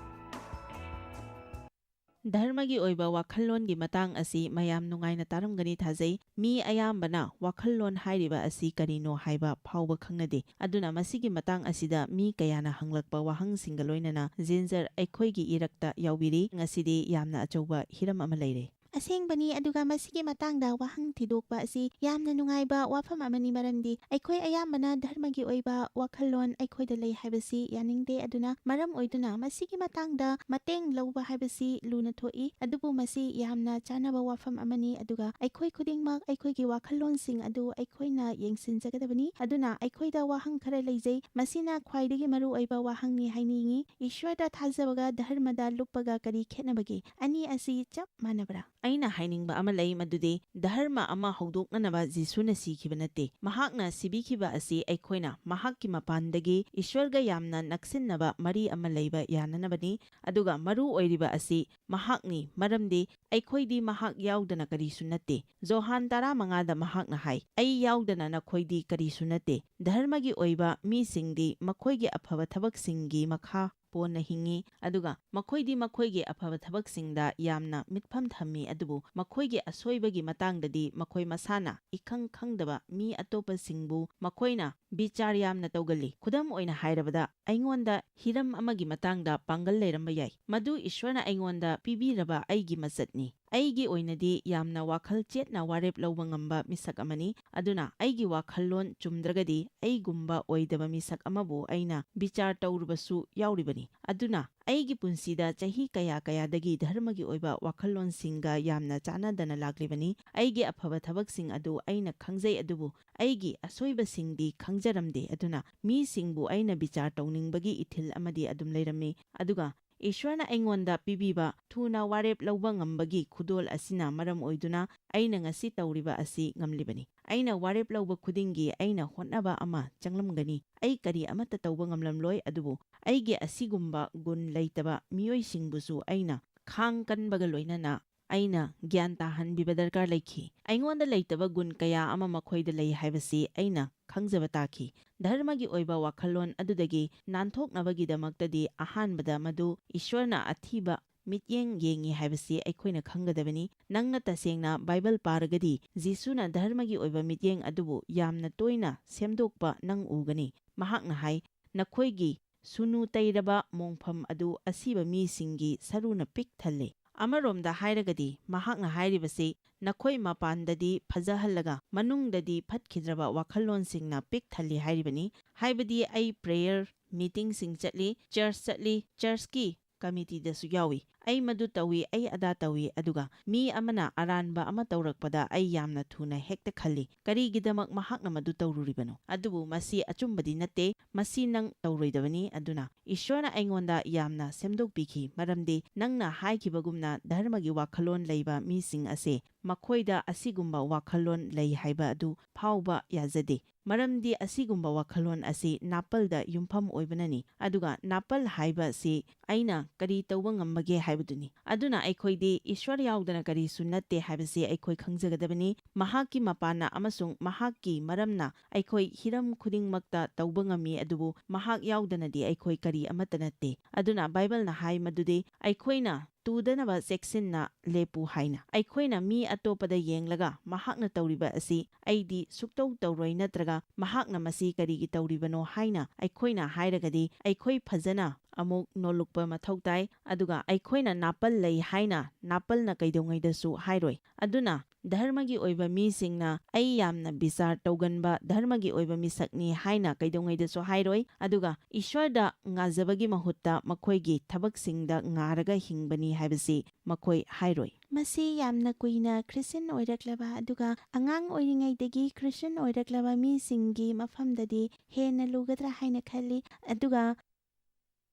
ꯙꯔꯃꯒꯤ ꯑꯣꯏꯕ ꯋꯥꯈꯜꯂꯣꯟꯒꯤ ꯃꯇꯥꯡ ꯑꯁꯤ ꯃꯌꯥꯝ ꯅꯨꯡꯉꯥꯏꯅ ꯇꯥꯔꯝꯒꯅꯤ ꯊꯥꯖꯩ꯫ ꯃꯤ ꯑꯌꯥꯝꯕꯅ ꯋꯥꯈꯜꯂꯣꯟ ꯍꯥꯏꯔꯤꯕ ꯑꯁꯤ ꯀꯔꯤꯅꯣ ꯍꯥꯏꯕ ꯐꯥꯎꯕ ꯈꯪꯅꯗꯦ꯫ ꯑꯗꯨꯅ ꯃꯁꯤꯒꯤ ꯃꯇꯥꯡ ꯑꯁꯤꯗ ꯃꯤ ꯀꯌꯥꯅ ꯍꯪꯂꯛꯄ ꯋꯥꯍꯪꯁꯤꯡꯒ ꯂꯣꯏꯅꯅ ꯖꯤꯟꯖꯔ ꯑꯩꯈꯣꯏꯒꯤ ꯏꯔꯛꯇ ꯌꯥꯎꯕꯤꯔꯤ꯫ ꯉꯁꯤꯗꯤ ꯌꯥꯝꯅ ꯑꯆꯧꯕ ꯍꯤꯔꯝ ꯑꯃ ꯂꯩꯔꯦ꯫ ꯑꯁꯦꯡꯕꯅꯤ, ꯑꯗꯨꯒ ꯃꯁꯤꯒꯤ ꯃꯇꯥꯡꯗ ꯋꯥꯍꯪ ꯊꯤꯗꯣꯛꯄ ꯑꯁꯤ ꯌꯥꯝꯅ ꯅꯨꯡꯉꯥꯏꯕ ꯋꯥꯐꯝ ꯑꯃꯅꯤ, ꯃꯔꯝꯗꯤ ꯑꯩꯈꯣꯏ ꯑꯌꯥꯝꯕꯅ ꯙꯔꯃꯒꯤ ꯑꯣꯏꯕ ꯋꯥꯈꯜꯂꯣꯟ ꯑꯩꯈꯣꯏꯗ ꯂꯩ ꯍꯥꯏꯕꯁꯤ ꯌꯥꯅꯤꯡꯗꯦ꯫ ꯑꯗꯨꯅ ꯃꯔꯝ ꯑꯣꯏꯗꯨꯅ ꯃꯁꯤꯒꯤ ꯃꯇꯥꯡꯗ ꯃꯇꯦꯡ ꯂꯧꯕ ꯍꯥꯏꯕꯁꯤ ꯂꯨꯅ ꯊꯣꯛꯏ, ꯑꯗꯨꯕꯨ ꯃꯁꯤ ꯌꯥꯝꯅ ꯆꯥꯅꯕ ꯋꯥꯐꯝ ꯑꯃꯅꯤ꯫ ꯑꯗꯨꯒ ꯑꯩꯈꯣꯏ ꯈꯨꯗꯤꯡꯃꯛ ꯑꯩꯈꯣꯏꯒꯤ ꯋꯥꯈꯜꯂꯣꯟꯁꯤꯡ ꯑꯗꯨ ꯑꯩꯈꯣꯏꯅ ꯌꯦꯡꯁꯤꯟꯖꯒꯗꯕꯅꯤ꯫ ꯑꯗꯨꯅ ꯑꯩꯈꯣꯏꯗ ꯋꯥꯍꯪ ꯈꯔ ꯂꯩꯖꯩ, ꯃꯁꯤꯅ ꯈ꯭ꯋꯥꯏꯗꯒꯤ ꯃꯔꯨ ꯑꯣꯏꯕ ꯋꯥꯍꯪꯅꯤ ꯍꯥꯏꯅꯤꯡꯏ꯫ ꯏꯁ꯭ꯋꯔꯗ ꯊꯥꯖꯕꯒ ꯙꯔꯃꯗ ꯂꯨꯞꯄꯒ ꯀꯔꯤ ꯈꯦꯠꯅꯕꯒꯦ? ꯑꯅꯤ ꯑꯁꯤ ꯆꯞ ꯃꯥꯟꯅꯕ꯭ꯔꯥ? ꯑꯩꯅ ꯍꯥꯏꯅꯤꯡꯕ ꯑꯃ ꯂꯩ, ꯃꯗꯨꯗꯤ ꯙꯔꯃ ꯑꯃ ꯍꯧꯗꯣꯛꯅꯅꯕ ꯖꯤꯁꯨꯅ ꯁꯤꯈꯤꯕ ꯅꯠꯇꯦ꯫ ꯃꯍꯥꯛꯅ ꯁꯤꯕꯤꯈꯤꯕ ꯑꯁꯤ ꯑꯩꯈꯣꯏꯅ ꯃꯍꯥꯛꯀꯤ ꯃꯄꯥꯟꯗꯒꯤ ꯏꯁ꯭ꯋꯔꯒ ꯌꯥꯝꯅ ꯅꯛꯁꯤꯟꯅꯕ ꯃꯔꯤ ꯑꯃ ꯂꯩꯕ ꯌꯥꯅꯅꯕꯅꯤ, ꯑꯗꯨꯒ ꯃꯔꯨ ꯑꯣꯏꯔꯤꯕ ꯑꯁꯤ ꯃꯍꯥꯛꯅꯤ, ꯃꯔꯝꯗꯤ ꯑꯩꯈꯣꯏꯗꯤ ꯃꯍꯥꯛ ꯌꯥꯎꯗꯅ ꯀꯔꯤꯁꯨ ꯅꯠꯇꯦ꯫ ꯖꯣꯍꯥꯟ ꯇꯔꯥꯃꯉꯥꯗ ꯃꯍꯥꯛꯅ ꯍꯥꯏ, "ꯑꯩ ꯌꯥꯎꯗꯅ ꯅꯈꯣꯏꯗꯤ ꯀꯔꯤꯁꯨ ꯅꯠꯇꯦ"꯫ ꯙꯔꯃꯒꯤ ꯑꯣꯏꯕ ꯃꯤꯁꯤꯡꯗꯤ ꯃꯈꯣꯏꯒꯤ ꯑꯐꯕ ꯊꯕꯛꯁꯤꯡꯒꯤ ꯃꯈꯥ ꯄꯣꯟꯅ ꯍꯤꯡꯉꯤ, ꯑꯗꯨꯒ ꯃꯈꯣꯏꯗꯤ ꯃꯈꯣꯏꯒꯤ ꯑꯐꯕ ꯊꯕꯛꯁꯤꯡꯗ ꯌꯥꯝꯅ ꯃꯤꯠꯐꯝ ꯊꯝꯃꯤ, ꯑꯗꯨꯕꯨ ꯃꯈꯣꯏꯒꯤ ꯑꯁꯣꯏꯕꯒꯤ ꯃꯇꯥꯡꯗꯗꯤ ꯃꯈꯣꯏ ꯃꯁꯥꯅ ꯏꯈꯪ ꯈꯪꯗꯕ ꯃꯤ ꯑꯇꯣꯞꯄꯁꯤꯡꯕꯨ ꯃꯈꯣꯏꯅ ꯕꯤꯆꯥꯔ ꯌꯥꯝꯅ ꯇꯧꯒꯜꯂꯤ꯫ ꯈꯨꯗꯝ ꯑꯣꯏꯅ ꯍꯥꯏꯔꯕꯗ, ꯑꯩꯉꯣꯟꯗ ꯍꯤꯔꯝ ꯑꯃꯒꯤ ꯃꯇꯥꯡꯗ ꯄꯥꯡꯒꯜ ꯂꯩꯔꯝꯕ ꯌꯥꯏ꯫ ꯃꯗꯨ ꯏꯁ꯭ꯋꯔꯅ ꯑꯩꯉꯣꯟꯗ ꯄꯤꯕꯤꯔꯕ ꯑꯩꯒꯤ ꯃꯆꯠꯅꯤ꯫ ꯑꯩꯒꯤ ꯑꯣꯏꯅꯗꯤ ꯌꯥꯝꯅ ꯋꯥꯈꯜ ꯆꯦꯠꯅ ꯋꯥꯔꯦꯞ ꯂꯧꯕ ꯉꯝꯕ ꯃꯤꯁꯛ ꯑꯃꯅꯤ, ꯑꯗꯨꯅ ꯑꯩꯒꯤ ꯋꯥꯈꯜꯂꯣꯟ ꯆꯨꯝꯗ꯭ꯔꯒꯗꯤ ꯑꯩꯒꯨꯝꯕ ꯑꯣꯏꯗꯕ ꯃꯤꯁꯛ ꯑꯃꯕꯨ ꯑꯩꯅ ꯕꯤꯆꯥꯔ ꯇꯧꯔꯨꯕꯁꯨ ꯌꯥꯎꯔꯤꯕꯅꯤ꯫ ꯑꯗꯨꯅ ꯑꯩꯒꯤ ꯄꯨꯟꯁꯤꯗ ꯆꯍꯤ ꯀꯌꯥ ꯀꯌꯥꯗꯒꯤ ꯙꯔꯃꯒꯤ ꯑꯣꯏꯕ ꯋꯥꯈꯜꯂꯣꯟꯁꯤꯡꯒ ꯌꯥꯝꯅ ꯆꯥꯟꯅꯗꯅ ꯂꯥꯛꯂꯤꯕꯅꯤ꯫ ꯑꯩꯒꯤ ꯑꯐꯕ ꯊꯕꯛꯁꯤꯡ ꯑꯗꯨ ꯑꯩꯅ ꯈꯪꯖꯩ, ꯑꯗꯨꯕꯨ ꯑꯩꯒꯤ ꯑꯁꯣꯏꯕꯁꯤꯡꯗꯤ ꯈꯪꯖꯔꯝꯗꯦ꯫ ꯑꯗꯨꯅ ꯃꯤꯁꯤꯡꯕꯨ ꯑꯩꯅ ꯕꯤꯆꯥꯔ ꯇꯧꯅꯤꯡꯕꯒꯤ ꯏꯊꯤꯜ ꯑꯃꯗꯤ ꯑꯗꯨꯝ ꯂꯩꯔꯝꯃꯤ, ꯑꯗꯨꯒ ꯏꯁ꯭ꯋꯔꯅ ꯑꯩꯉꯣꯟꯗ ꯄꯤꯕꯤꯕ ꯊꯨꯅ ꯋꯥꯔꯦꯞ ꯂꯧꯕ ꯉꯝꯕꯒꯤ ꯈꯨꯗꯣꯜ ꯑꯁꯤꯅ ꯃꯔꯝ ꯑꯣꯏꯗꯨꯅ ꯑꯩꯅ ꯉꯁꯤ ꯇꯧꯔꯤꯕ ꯑꯁꯤ ꯉꯝꯂꯤꯕꯅꯤ꯫ ꯑꯩꯅ ꯋꯥꯔꯦꯞ ꯂꯧꯕ ꯈꯨꯗꯤꯡꯒꯤ ꯑꯩꯅ ꯍꯣꯠꯅꯕ ꯑꯃ ꯆꯪꯂꯝꯒꯅꯤ꯫ ꯑꯩ ꯀꯔꯤ ꯑꯃꯠꯇ ꯇꯧꯕ ꯉꯝꯂꯝꯂꯣꯏ, ꯑꯗꯨꯕꯨ ꯑꯩꯒꯤ ꯑꯁꯤꯒꯨꯝꯕ ꯒꯨꯟ ꯂꯩꯇꯕ ꯃꯤꯑꯣꯏꯁꯤꯡꯕꯨꯁꯨ ꯑꯩꯅ ꯈꯥꯡ ꯀꯟꯕꯒ ꯂꯣꯏꯅꯅ ꯑꯩꯅ ꯒ꯭ꯌꯥꯟ ꯇꯥꯍꯟꯕꯤꯕ ꯗꯔꯀꯥꯔ ꯂꯩꯈꯤ꯫ ꯑꯩꯉꯣꯟꯗ ꯂꯩꯇꯕ ꯒꯨꯟ ꯀꯌꯥ ꯑꯃ ꯃꯈꯣꯏꯗ ꯂꯩ ꯍꯥꯏꯕꯁꯤ ꯑꯩꯅ ꯈꯪꯖꯕ ꯇꯥꯈꯤ꯫ ꯙꯔꯃꯒꯤ ꯑꯣꯏꯕ ꯋꯥꯈꯜꯂꯣꯟ ꯑꯗꯨꯗꯒꯤ ꯅꯥꯟꯊꯣꯛꯅꯕꯒꯤꯗꯃꯛꯇꯗꯤ ꯑꯍꯥꯟꯕꯗ ꯃꯗꯨ ꯏꯁ꯭ꯋꯔꯅ ꯑꯊꯤꯕ ꯃꯤꯠꯌꯦꯡ ꯌꯦꯡꯉꯤ ꯍꯥꯏꯕꯁꯤ ꯑꯩꯈꯣꯏꯅ ꯈꯪꯒꯗꯕꯅꯤ꯫ ꯅꯪꯅ ꯇꯁꯦꯡꯅ ꯕꯥꯏꯕꯜ ꯄꯥꯔꯒꯗꯤ, ꯖꯤꯁꯨꯅ ꯙꯔꯃꯒꯤ ꯑꯣꯏꯕ ꯃꯤꯠꯌꯦꯡ ꯑꯗꯨꯕꯨ ꯌꯥꯝꯅ ꯇꯣꯏꯅ ꯁꯦꯝꯗꯣꯛꯄ ꯅꯪ ꯎꯒꯅꯤ꯫ ꯃꯍꯥꯛꯅ ꯍꯥꯏ, "ꯅꯈꯣꯏꯒꯤ ꯁꯨꯅꯨ ꯇꯩꯔꯕ ꯃꯣꯡꯐꯝ ꯑꯗꯨ ꯑꯁꯤꯕ ꯃꯤꯁꯤꯡꯒꯤ ꯁꯔꯨꯅ ꯄꯤꯛ ꯊꯜꯂꯤ"꯫ ꯑꯃꯔꯣꯝꯗ ꯍꯥꯏꯔꯒꯗꯤ, ꯃꯍꯥꯛꯅ ꯍꯥꯏꯔꯤꯕꯁꯤ ꯅꯈꯣꯏ ꯃꯄꯥꯟꯗꯗꯤ ꯐꯖꯍꯜꯂꯒ ꯃꯅꯨꯡꯗꯗꯤ ꯐꯠꯈꯤꯗ꯭ꯔꯕ ꯋꯥꯈꯜꯂꯣꯟꯁꯤꯡꯅ ꯄꯤꯛ ꯊꯜꯂꯤ ꯍꯥꯏꯔꯤꯕꯅꯤ꯫ ꯍꯥꯏꯕꯗꯤ ꯑꯩ prayer meetingꯁꯤꯡ ꯆꯠꯂꯤ, church ꯆꯠꯂꯤ, churchꯀꯤ committeeꯗꯁꯨ ꯌꯥꯎꯏ꯫ ꯑꯩ ꯃꯗꯨ ꯇꯧꯏ, ꯑꯩ ꯑꯗꯥ ꯇꯧꯏ, ꯑꯗꯨꯒ ꯃꯤ ꯑꯃꯅ ꯑꯔꯥꯟꯕ ꯑꯃ ꯇꯧꯔꯛꯄꯗ ꯑꯩ ꯌꯥꯝꯅ ꯊꯨꯅ ꯍꯦꯛꯇ ꯈꯜꯂꯤ, "ꯀꯔꯤꯒꯤꯗꯃꯛ ꯃꯍꯥꯛꯅ ꯃꯗꯨ ꯇꯧꯔꯨꯔꯤꯕꯅꯣ? ꯑꯗꯨꯕꯨ ꯃꯁꯤ ꯑꯆꯨꯝꯕꯗꯤ ꯅꯠꯇꯦ, ꯃꯁꯤ ꯅꯪ ꯇꯧꯔꯣꯏꯗꯕꯅꯤ꯫" ꯑꯗꯨꯅ ꯏꯁ꯭ꯋꯔꯅ ꯑꯩꯉꯣꯟꯗ ꯌꯥꯝꯅ ꯁꯦꯝꯗꯣꯛꯄꯤꯈꯤ, ꯃꯔꯝꯗꯤ ꯅꯪꯅ ꯍꯥꯏꯈꯤꯕꯒꯨꯝꯅ ꯙꯔꯃꯒꯤ ꯋꯥꯈꯜꯂꯣꯟ ꯂꯩꯕ ꯃꯤꯁꯤꯡ ꯑꯁꯦ ꯃꯈꯣꯏꯗ ꯑꯁꯤꯒꯨꯝꯕ ꯋꯥꯈꯜꯂꯣꯟ ꯂꯩ ꯍꯥꯏꯕ ꯑꯗꯨ ꯐꯥꯎꯕ ꯌꯥꯖꯗꯦ꯫ ꯃꯔꯝꯗꯤ ꯑꯁꯤꯒꯨꯝꯕ ꯋꯥꯈꯜꯂꯣꯟ ꯑꯁꯤ ꯅꯥꯄꯜꯗ ꯌꯨꯝꯐꯝ ꯑꯣꯏꯕꯅꯅꯤ, ꯑꯗꯨꯒ ꯅꯥꯄꯜ ꯍꯥꯏꯕ ꯑꯁꯤ ꯑꯩꯅ ꯀꯔꯤ ꯇꯧꯕ ꯉꯝꯕꯒꯦ ꯍꯥꯏꯕꯗꯨꯅꯤ꯫ ꯑꯗꯨꯅ ꯑꯩꯈꯣꯏꯗꯤ ꯏꯁ꯭ꯋꯔ ꯌꯥꯎꯗꯅ ꯀꯔꯤꯁꯨ ꯅꯠꯇꯦ ꯍꯥꯏꯕꯁꯤ ꯑꯩꯈꯣꯏ ꯈꯪꯖꯒꯗꯕꯅꯤ꯫ ꯃꯍꯥꯛꯀꯤ ꯃꯄꯥꯟꯅ ꯑꯃꯁꯨꯡ ꯃꯍꯥꯛꯀꯤ ꯃꯔꯝꯅ ꯑꯩꯈꯣꯏ ꯍꯤꯔꯝ ꯈꯨꯗꯤꯡꯃꯛꯇ ꯇꯧꯕ ꯉꯝꯃꯤ, ꯑꯗꯨꯕꯨ ꯃꯍꯥꯛ ꯌꯥꯎꯗꯅꯗꯤ ꯑꯩꯈꯣꯏ ꯀꯔꯤ ꯑꯃꯠꯇ ꯅꯠꯇꯦ꯫ ꯑꯗꯨꯅ ꯕꯥꯏꯕꯜꯅ ꯍꯥꯏ ꯃꯗꯨꯗꯤ ꯑꯩꯈꯣꯏꯅ ꯇꯨꯗꯅꯕ ꯆꯦꯛꯁꯤꯟꯅ ꯂꯦꯞꯄꯨ ꯍꯥꯏꯅ꯫ ꯑꯩꯈꯣꯏꯅ ꯃꯤ ꯑꯇꯣꯞꯄꯗ ꯌꯦꯡꯂꯒ ꯃꯍꯥꯛꯅ ꯇꯧꯔꯤꯕ ꯑꯁꯤ ꯑꯩꯗꯤ ꯁꯨꯛꯇꯧ ꯇꯧꯔꯣꯏ, ꯅꯠꯇ꯭ꯔꯒ ꯃꯍꯥꯛꯅ ꯃꯁꯤ ꯀꯔꯤꯒꯤ ꯇꯧꯔꯤꯕꯅꯣ ꯍꯥꯏꯅ ꯑꯩꯈꯣꯏꯅ ꯍꯥꯏꯔꯒꯗꯤ ꯑꯩꯈꯣꯏ ꯐꯖꯅ ꯑꯃꯨꯛ ꯅꯣꯜꯂꯨꯛꯄ ꯃꯊꯧ ꯇꯥꯏ, ꯑꯗꯨꯒ ꯑꯩꯈꯣꯏꯅ ꯅꯥꯄꯜ ꯂꯩ ꯍꯥꯏꯅ ꯅꯥꯄꯜꯅ ꯀꯩꯗꯧꯉꯩꯗꯁꯨ ꯍꯥꯏꯔꯣꯏ꯫ ꯑꯗꯨꯅ ꯙꯔꯃꯒꯤ ꯑꯣꯏꯕ ꯃꯤꯁꯤꯡꯅ "ꯑꯩ ꯌꯥꯝꯅ ꯕꯤꯆꯥꯔ ꯇꯧꯒꯟꯕ ꯙꯔꯃꯒꯤ ꯑꯣꯏꯕ ꯃꯤꯁꯛꯅꯤ" ꯍꯥꯏꯅ ꯀꯩꯗꯧꯉꯩꯗꯁꯨ ꯍꯥꯏꯔꯣꯏ, ꯑꯗꯨꯒ ꯏꯁ꯭ꯋꯔꯗ ꯉꯥꯖꯕꯒꯤ ꯃꯍꯨꯠꯇ ꯃꯈꯣꯏꯒꯤ ꯊꯕꯛꯁꯤꯡꯗ ꯉꯥꯔꯒ ꯍꯤꯡꯕꯅꯤ ꯍꯥꯏꯕꯁꯤ ꯃꯈꯣꯏ ꯍꯥꯏꯔꯣꯏ꯫ ꯃꯁꯤ ꯌꯥꯝꯅ ꯀꯨꯏꯅ ꯈ꯭ꯔꯤꯁꯇꯤꯌꯥꯟ ꯑꯣꯏꯔꯛꯂꯕ ꯑꯗꯨꯒ ꯑꯉꯥꯡ ꯑꯣꯏꯔꯤꯉꯩꯗꯒꯤ ꯈ꯭ꯔꯤꯁꯇꯤꯌꯥꯟ ꯑꯣꯏꯔꯛꯂꯕ ꯃꯤꯁꯤꯡꯒꯤ ꯃꯐꯝꯗꯗꯤ ꯍꯦꯟꯅ ꯂꯨꯒꯗ꯭ꯔꯥ ꯍꯥꯏꯅ ꯈꯜꯂꯤ, ꯑꯗꯨꯒ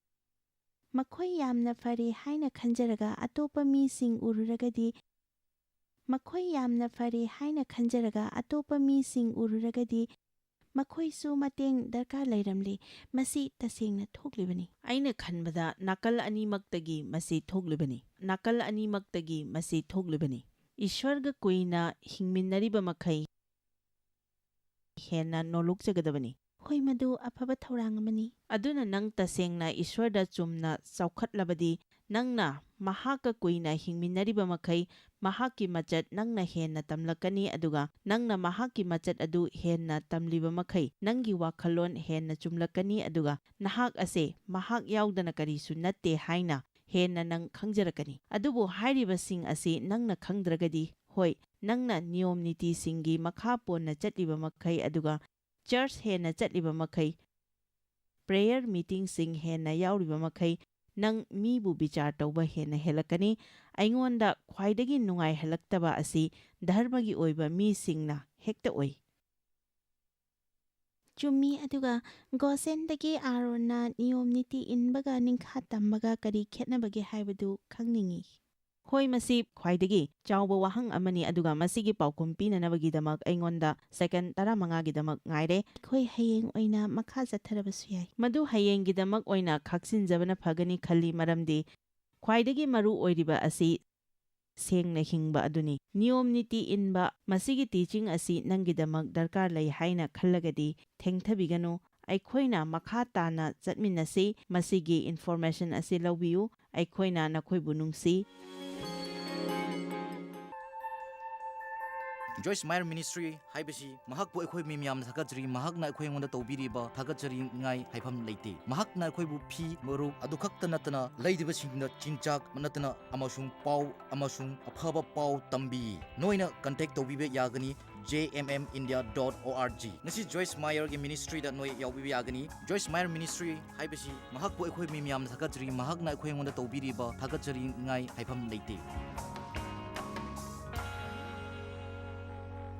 ꯃꯈꯣꯏ ꯌꯥꯝꯅ ꯐꯔꯦ ꯍꯥꯏꯅ ꯈꯟꯖꯔꯒ ꯑꯇꯣꯞꯄ ꯃꯤꯁꯤꯡ ꯎꯔꯨꯔꯒꯗꯤ, ꯃꯈꯣꯏ ꯌꯥꯝꯅ ꯐꯔꯦ ꯍꯥꯏꯅ ꯈꯟꯖꯔꯒ ꯑꯇꯣꯞꯄ ꯃꯤꯁꯤꯡ ꯎꯔꯨꯔꯒꯗꯤ, ꯃꯈꯣꯏꯁꯨ ꯃꯇꯦꯡ ꯗꯔꯀꯥꯔ ꯂꯩꯔꯝꯂꯦ꯫ ꯃꯁꯤ ꯇꯁꯦꯡꯅ ꯊꯣꯛꯂꯤꯕꯅꯤ꯫ ꯑꯩꯅ ꯈꯟꯕꯗ ꯅꯥꯀꯜ ꯑꯅꯤꯃꯛꯇꯒꯤ ꯃꯁꯤ ꯊꯣꯛꯂꯤꯕꯅꯤ꯫ ꯅꯥꯀꯜ ꯑꯅꯤꯃꯛꯇꯒꯤ ꯃꯁꯤ ꯊꯣꯛꯂꯤꯕꯅꯤ꯫ ꯏꯁ꯭ꯋꯔꯒ ꯀꯨꯏꯅ ꯍꯤꯡꯃꯤꯟꯅꯔꯤꯕ ꯃꯈꯩ ꯍꯦꯟꯅ ꯅꯣꯂꯨꯛꯆꯒꯗꯕꯅꯤ꯫ ꯍꯣꯏ, ꯃꯗꯨ ꯑꯐꯕ ꯊꯧꯔꯥꯡ ꯑꯃꯅꯤ꯫ ꯑꯗꯨꯅ ꯅꯪ ꯇꯁꯦꯡꯅ ꯏꯁ꯭ꯋꯔꯗ ꯆꯨꯝꯅ ꯆꯥꯎꯈꯠꯂꯕꯗꯤ, ꯅꯪꯅ ꯃꯍꯥꯛꯀ ꯀꯨꯏꯅ ꯍꯤꯡꯃꯤꯟꯅꯔꯤꯕ ꯃꯈꯩ ꯃꯍꯥꯛꯀꯤ ꯃꯆꯠ ꯅꯪꯅ ꯍꯦꯟꯅ ꯇꯝꯂꯛꯀꯅꯤ, ꯑꯗꯨꯒ ꯅꯪꯅ ꯃꯍꯥꯛꯀꯤ ꯃꯆꯠ ꯑꯗꯨ ꯍꯦꯟꯅ ꯇꯝꯂꯤꯕ ꯃꯈꯩ ꯅꯪꯒꯤ ꯋꯥꯈꯜꯂꯣꯟ ꯍꯦꯟꯅ ꯆꯨꯝꯂꯛꯀꯅꯤ, ꯑꯗꯨꯒ ꯅꯍꯥꯛ ꯑꯁꯦ ꯃꯍꯥꯛ ꯌꯥꯎꯗꯅ ꯀꯔꯤꯁꯨ ꯅꯠꯇꯦ ꯍꯥꯏꯅ ꯍꯦꯟꯅ ꯅꯪ ꯈꯪꯖꯔꯛꯀꯅꯤ꯫ ꯑꯗꯨꯕꯨ ꯍꯥꯏꯔꯤꯕꯁꯤꯡ ꯑꯁꯤ ꯅꯪꯅ ꯈꯪꯗ꯭ꯔꯒꯗꯤ, ꯍꯣꯏ, ꯅꯪꯅ ꯅꯤꯌꯣꯝ ꯅꯤꯇꯤꯁꯤꯡꯒꯤ ꯃꯈꯥ ꯄꯣꯟꯅ ꯆꯠꯂꯤꯕ ꯃꯈꯩ, ꯑꯗꯨꯒ ꯆꯔꯆ ꯍꯦꯟꯅ ꯆꯠꯂꯤꯕ ꯃꯈꯩ, ꯄ꯭ꯔꯦꯌꯔ ꯃꯤꯇꯤꯡꯁꯤꯡ ꯍꯦꯟꯅ ꯌꯥꯎꯔꯤꯕ ꯃꯈꯩ, ꯅꯪ ꯃꯤꯕꯨ ꯕꯤꯆꯥꯔ ꯇꯧꯕ ꯍꯦꯟꯅ ꯍꯦꯜꯂꯛꯀꯅꯤ꯫ ꯑꯩꯉꯣꯟꯗ ꯈ꯭ꯋꯥꯏꯗꯒꯤ ꯅꯨꯡꯉꯥꯏꯍꯜꯂꯛꯇꯕ ꯑꯁꯤ ꯙꯔꯃꯒꯤ ꯑꯣꯏꯕ ꯃꯤꯁꯤꯡꯅ ꯍꯦꯛꯇ ꯑꯣꯏ꯫ ꯆꯨꯝꯃꯤ, ꯑꯗꯨꯒ ꯒꯣꯁꯦꯟꯗꯒꯤ ꯑꯥꯔꯣꯟꯅ ꯅꯤꯌꯣꯝ ꯅꯤꯇꯤ ꯏꯟꯕꯒ ꯅꯤꯡꯈꯥ ꯇꯝꯕꯒ ꯀꯔꯤ ꯈꯦꯠꯅꯕꯒꯦ ꯍꯥꯏꯕꯗꯨ ꯈꯪꯅꯤꯡꯏ꯫ ꯍꯣꯏ, ꯃꯁꯤ ꯈ꯭ꯋꯥꯏꯗꯒꯤ ꯆꯥꯎꯕ ꯋꯥꯍꯪ ꯑꯃꯅꯤ, ꯑꯗꯨꯒ ꯃꯁꯤꯒꯤ ꯄꯥꯎꯈꯨꯝ ꯄꯤꯅꯅꯕꯒꯤꯗꯃꯛ ꯑꯩꯉꯣꯟꯗ ꯁꯦꯀꯦꯟ ꯇꯔꯥꯃꯉꯥꯒꯤꯗꯃꯛ ꯉꯥꯏꯔꯦ꯫ ꯑꯩꯈꯣꯏ ꯍꯌꯦꯡ ꯑꯣꯏꯅ ꯃꯈꯥ ꯆꯠꯊꯔꯕꯁꯨ ꯌꯥꯏ꯫ ꯃꯗꯨ ꯍꯌꯦꯡꯒꯤꯗꯃꯛ ꯑꯣꯏꯅ ꯈꯥꯛꯆꯤꯟꯖꯕꯅ ꯐꯒꯅꯤ ꯈꯜꯂꯤ, ꯃꯔꯝꯗꯤ ꯈ꯭ꯋꯥꯏꯗꯒꯤ ꯃꯔꯨ ꯑꯣꯏꯔꯤꯕ ꯑꯁꯤ ꯁꯦꯡꯅ ꯍꯤꯡꯕ ꯑꯗꯨꯅꯤ꯫ ꯅꯤꯌꯣꯝ ꯅꯤꯇꯤ ꯏꯟꯕ, ꯃꯁꯤꯒꯤ ꯇꯤꯆꯤꯡ ꯑꯁꯤ ꯅꯪꯒꯤꯗꯃꯛ ꯗꯔꯀꯥꯔ ꯂꯩ ꯍꯥꯏꯅ ꯈꯜꯂꯒꯗꯤ ꯊꯦꯡꯊꯕꯤꯒꯅꯨ꯫ ꯑꯩꯈꯣꯏꯅ ꯃꯈꯥ ꯇꯥꯅ ꯆꯠꯃꯤꯟꯅꯁꯤ꯫ ꯃꯁꯤꯒꯤ ꯏꯟꯐꯣꯔꯃꯦꯁꯟ ꯑꯁꯤ ꯂꯧꯕꯤꯌꯨ꯫ ꯑꯩꯈꯣꯏꯅ ꯅꯈꯣꯏꯕꯨ ꯅꯨꯡꯁꯤ꯫ Joyce Meyer Ministry ꯍꯥꯏꯕꯁꯤ ꯃꯍꯥꯛꯄꯨ ꯑꯩꯈꯣꯏ ꯃꯤ ꯃꯌꯥꯝꯅ ꯊꯥꯒꯠꯆꯔꯤ꯫ ꯃꯍꯥꯛꯅ ꯑꯩꯈꯣꯏ ꯑꯩꯉꯣꯟꯗ ꯇꯧꯕꯤꯔꯤꯕ ꯊꯥꯒꯠꯆꯔꯤꯉꯥꯏ ꯍꯥꯏꯐꯝ ꯂꯩꯇꯦ꯫ ꯃꯍꯥꯛꯅ ꯑꯩꯈꯣꯏꯕꯨ ꯐꯤ, ꯃꯔꯨꯞ ꯑꯗꯨ ꯈꯛꯇ ꯅꯠꯇꯅ ꯂꯩꯔꯤꯕꯁꯤꯡꯗ ꯆꯤꯟꯖꯥꯛ ꯅꯠꯇꯅ ꯑꯃꯁꯨꯡ ꯄꯥꯎ ꯑꯃꯁꯨꯡ ꯑꯐꯕ ꯄꯥꯎ ꯇꯝꯕꯤ꯫ ꯅꯣꯏꯅ ꯀꯟꯇꯦꯛ ꯇꯧꯕꯤꯕ ꯌꯥꯒꯅꯤ J M M India dot O R G꯫ ꯉꯁꯤ ꯖꯣꯏꯁ ꯃꯥꯌꯔꯒꯤ ꯃꯤꯅꯤꯁꯇ꯭ꯔꯤꯗ ꯅꯣꯏ ꯌꯥꯎꯕꯤꯕ ꯌꯥꯒꯅꯤ꯫ ꯖꯣꯏꯁ ꯃꯥꯌꯔ ꯃꯤꯅꯤꯁꯇ꯭ꯔꯤ ꯍꯥꯏꯕꯁꯤ ꯃꯍꯥꯛꯄꯨ ꯑꯩꯈꯣꯏ ꯃꯤ ꯃꯌꯥꯝꯅ ꯊꯥꯒꯠꯆꯔꯤ꯫ ꯃꯍꯥꯛꯅ ꯑꯩꯈꯣꯏ ꯑꯩꯉꯣꯟꯗ ꯇꯧꯕꯤꯔꯤꯕ ꯊꯥꯒꯠꯆꯔꯤꯉꯥꯏ ꯍꯥꯏꯐꯝ ꯂꯩꯇꯦ꯫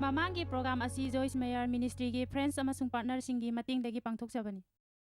ꯃꯃꯥꯡꯒꯤ ꯄ꯭ꯔꯣꯒ꯭ꯔꯥꯝ ꯑꯁꯤ ꯖꯣꯏꯁ ꯃꯦꯌꯔ ꯃꯤꯅꯤꯁꯇ꯭ꯔꯤꯒꯤ ꯐ꯭ꯔꯦꯟꯁ ꯑꯃꯁꯨꯡ ꯄꯥꯔꯠꯅꯔꯁꯤꯡꯒꯤ ꯃꯇꯦꯡꯗꯒꯤ ꯄꯥꯡꯊꯣꯛꯆꯕꯅꯤ꯫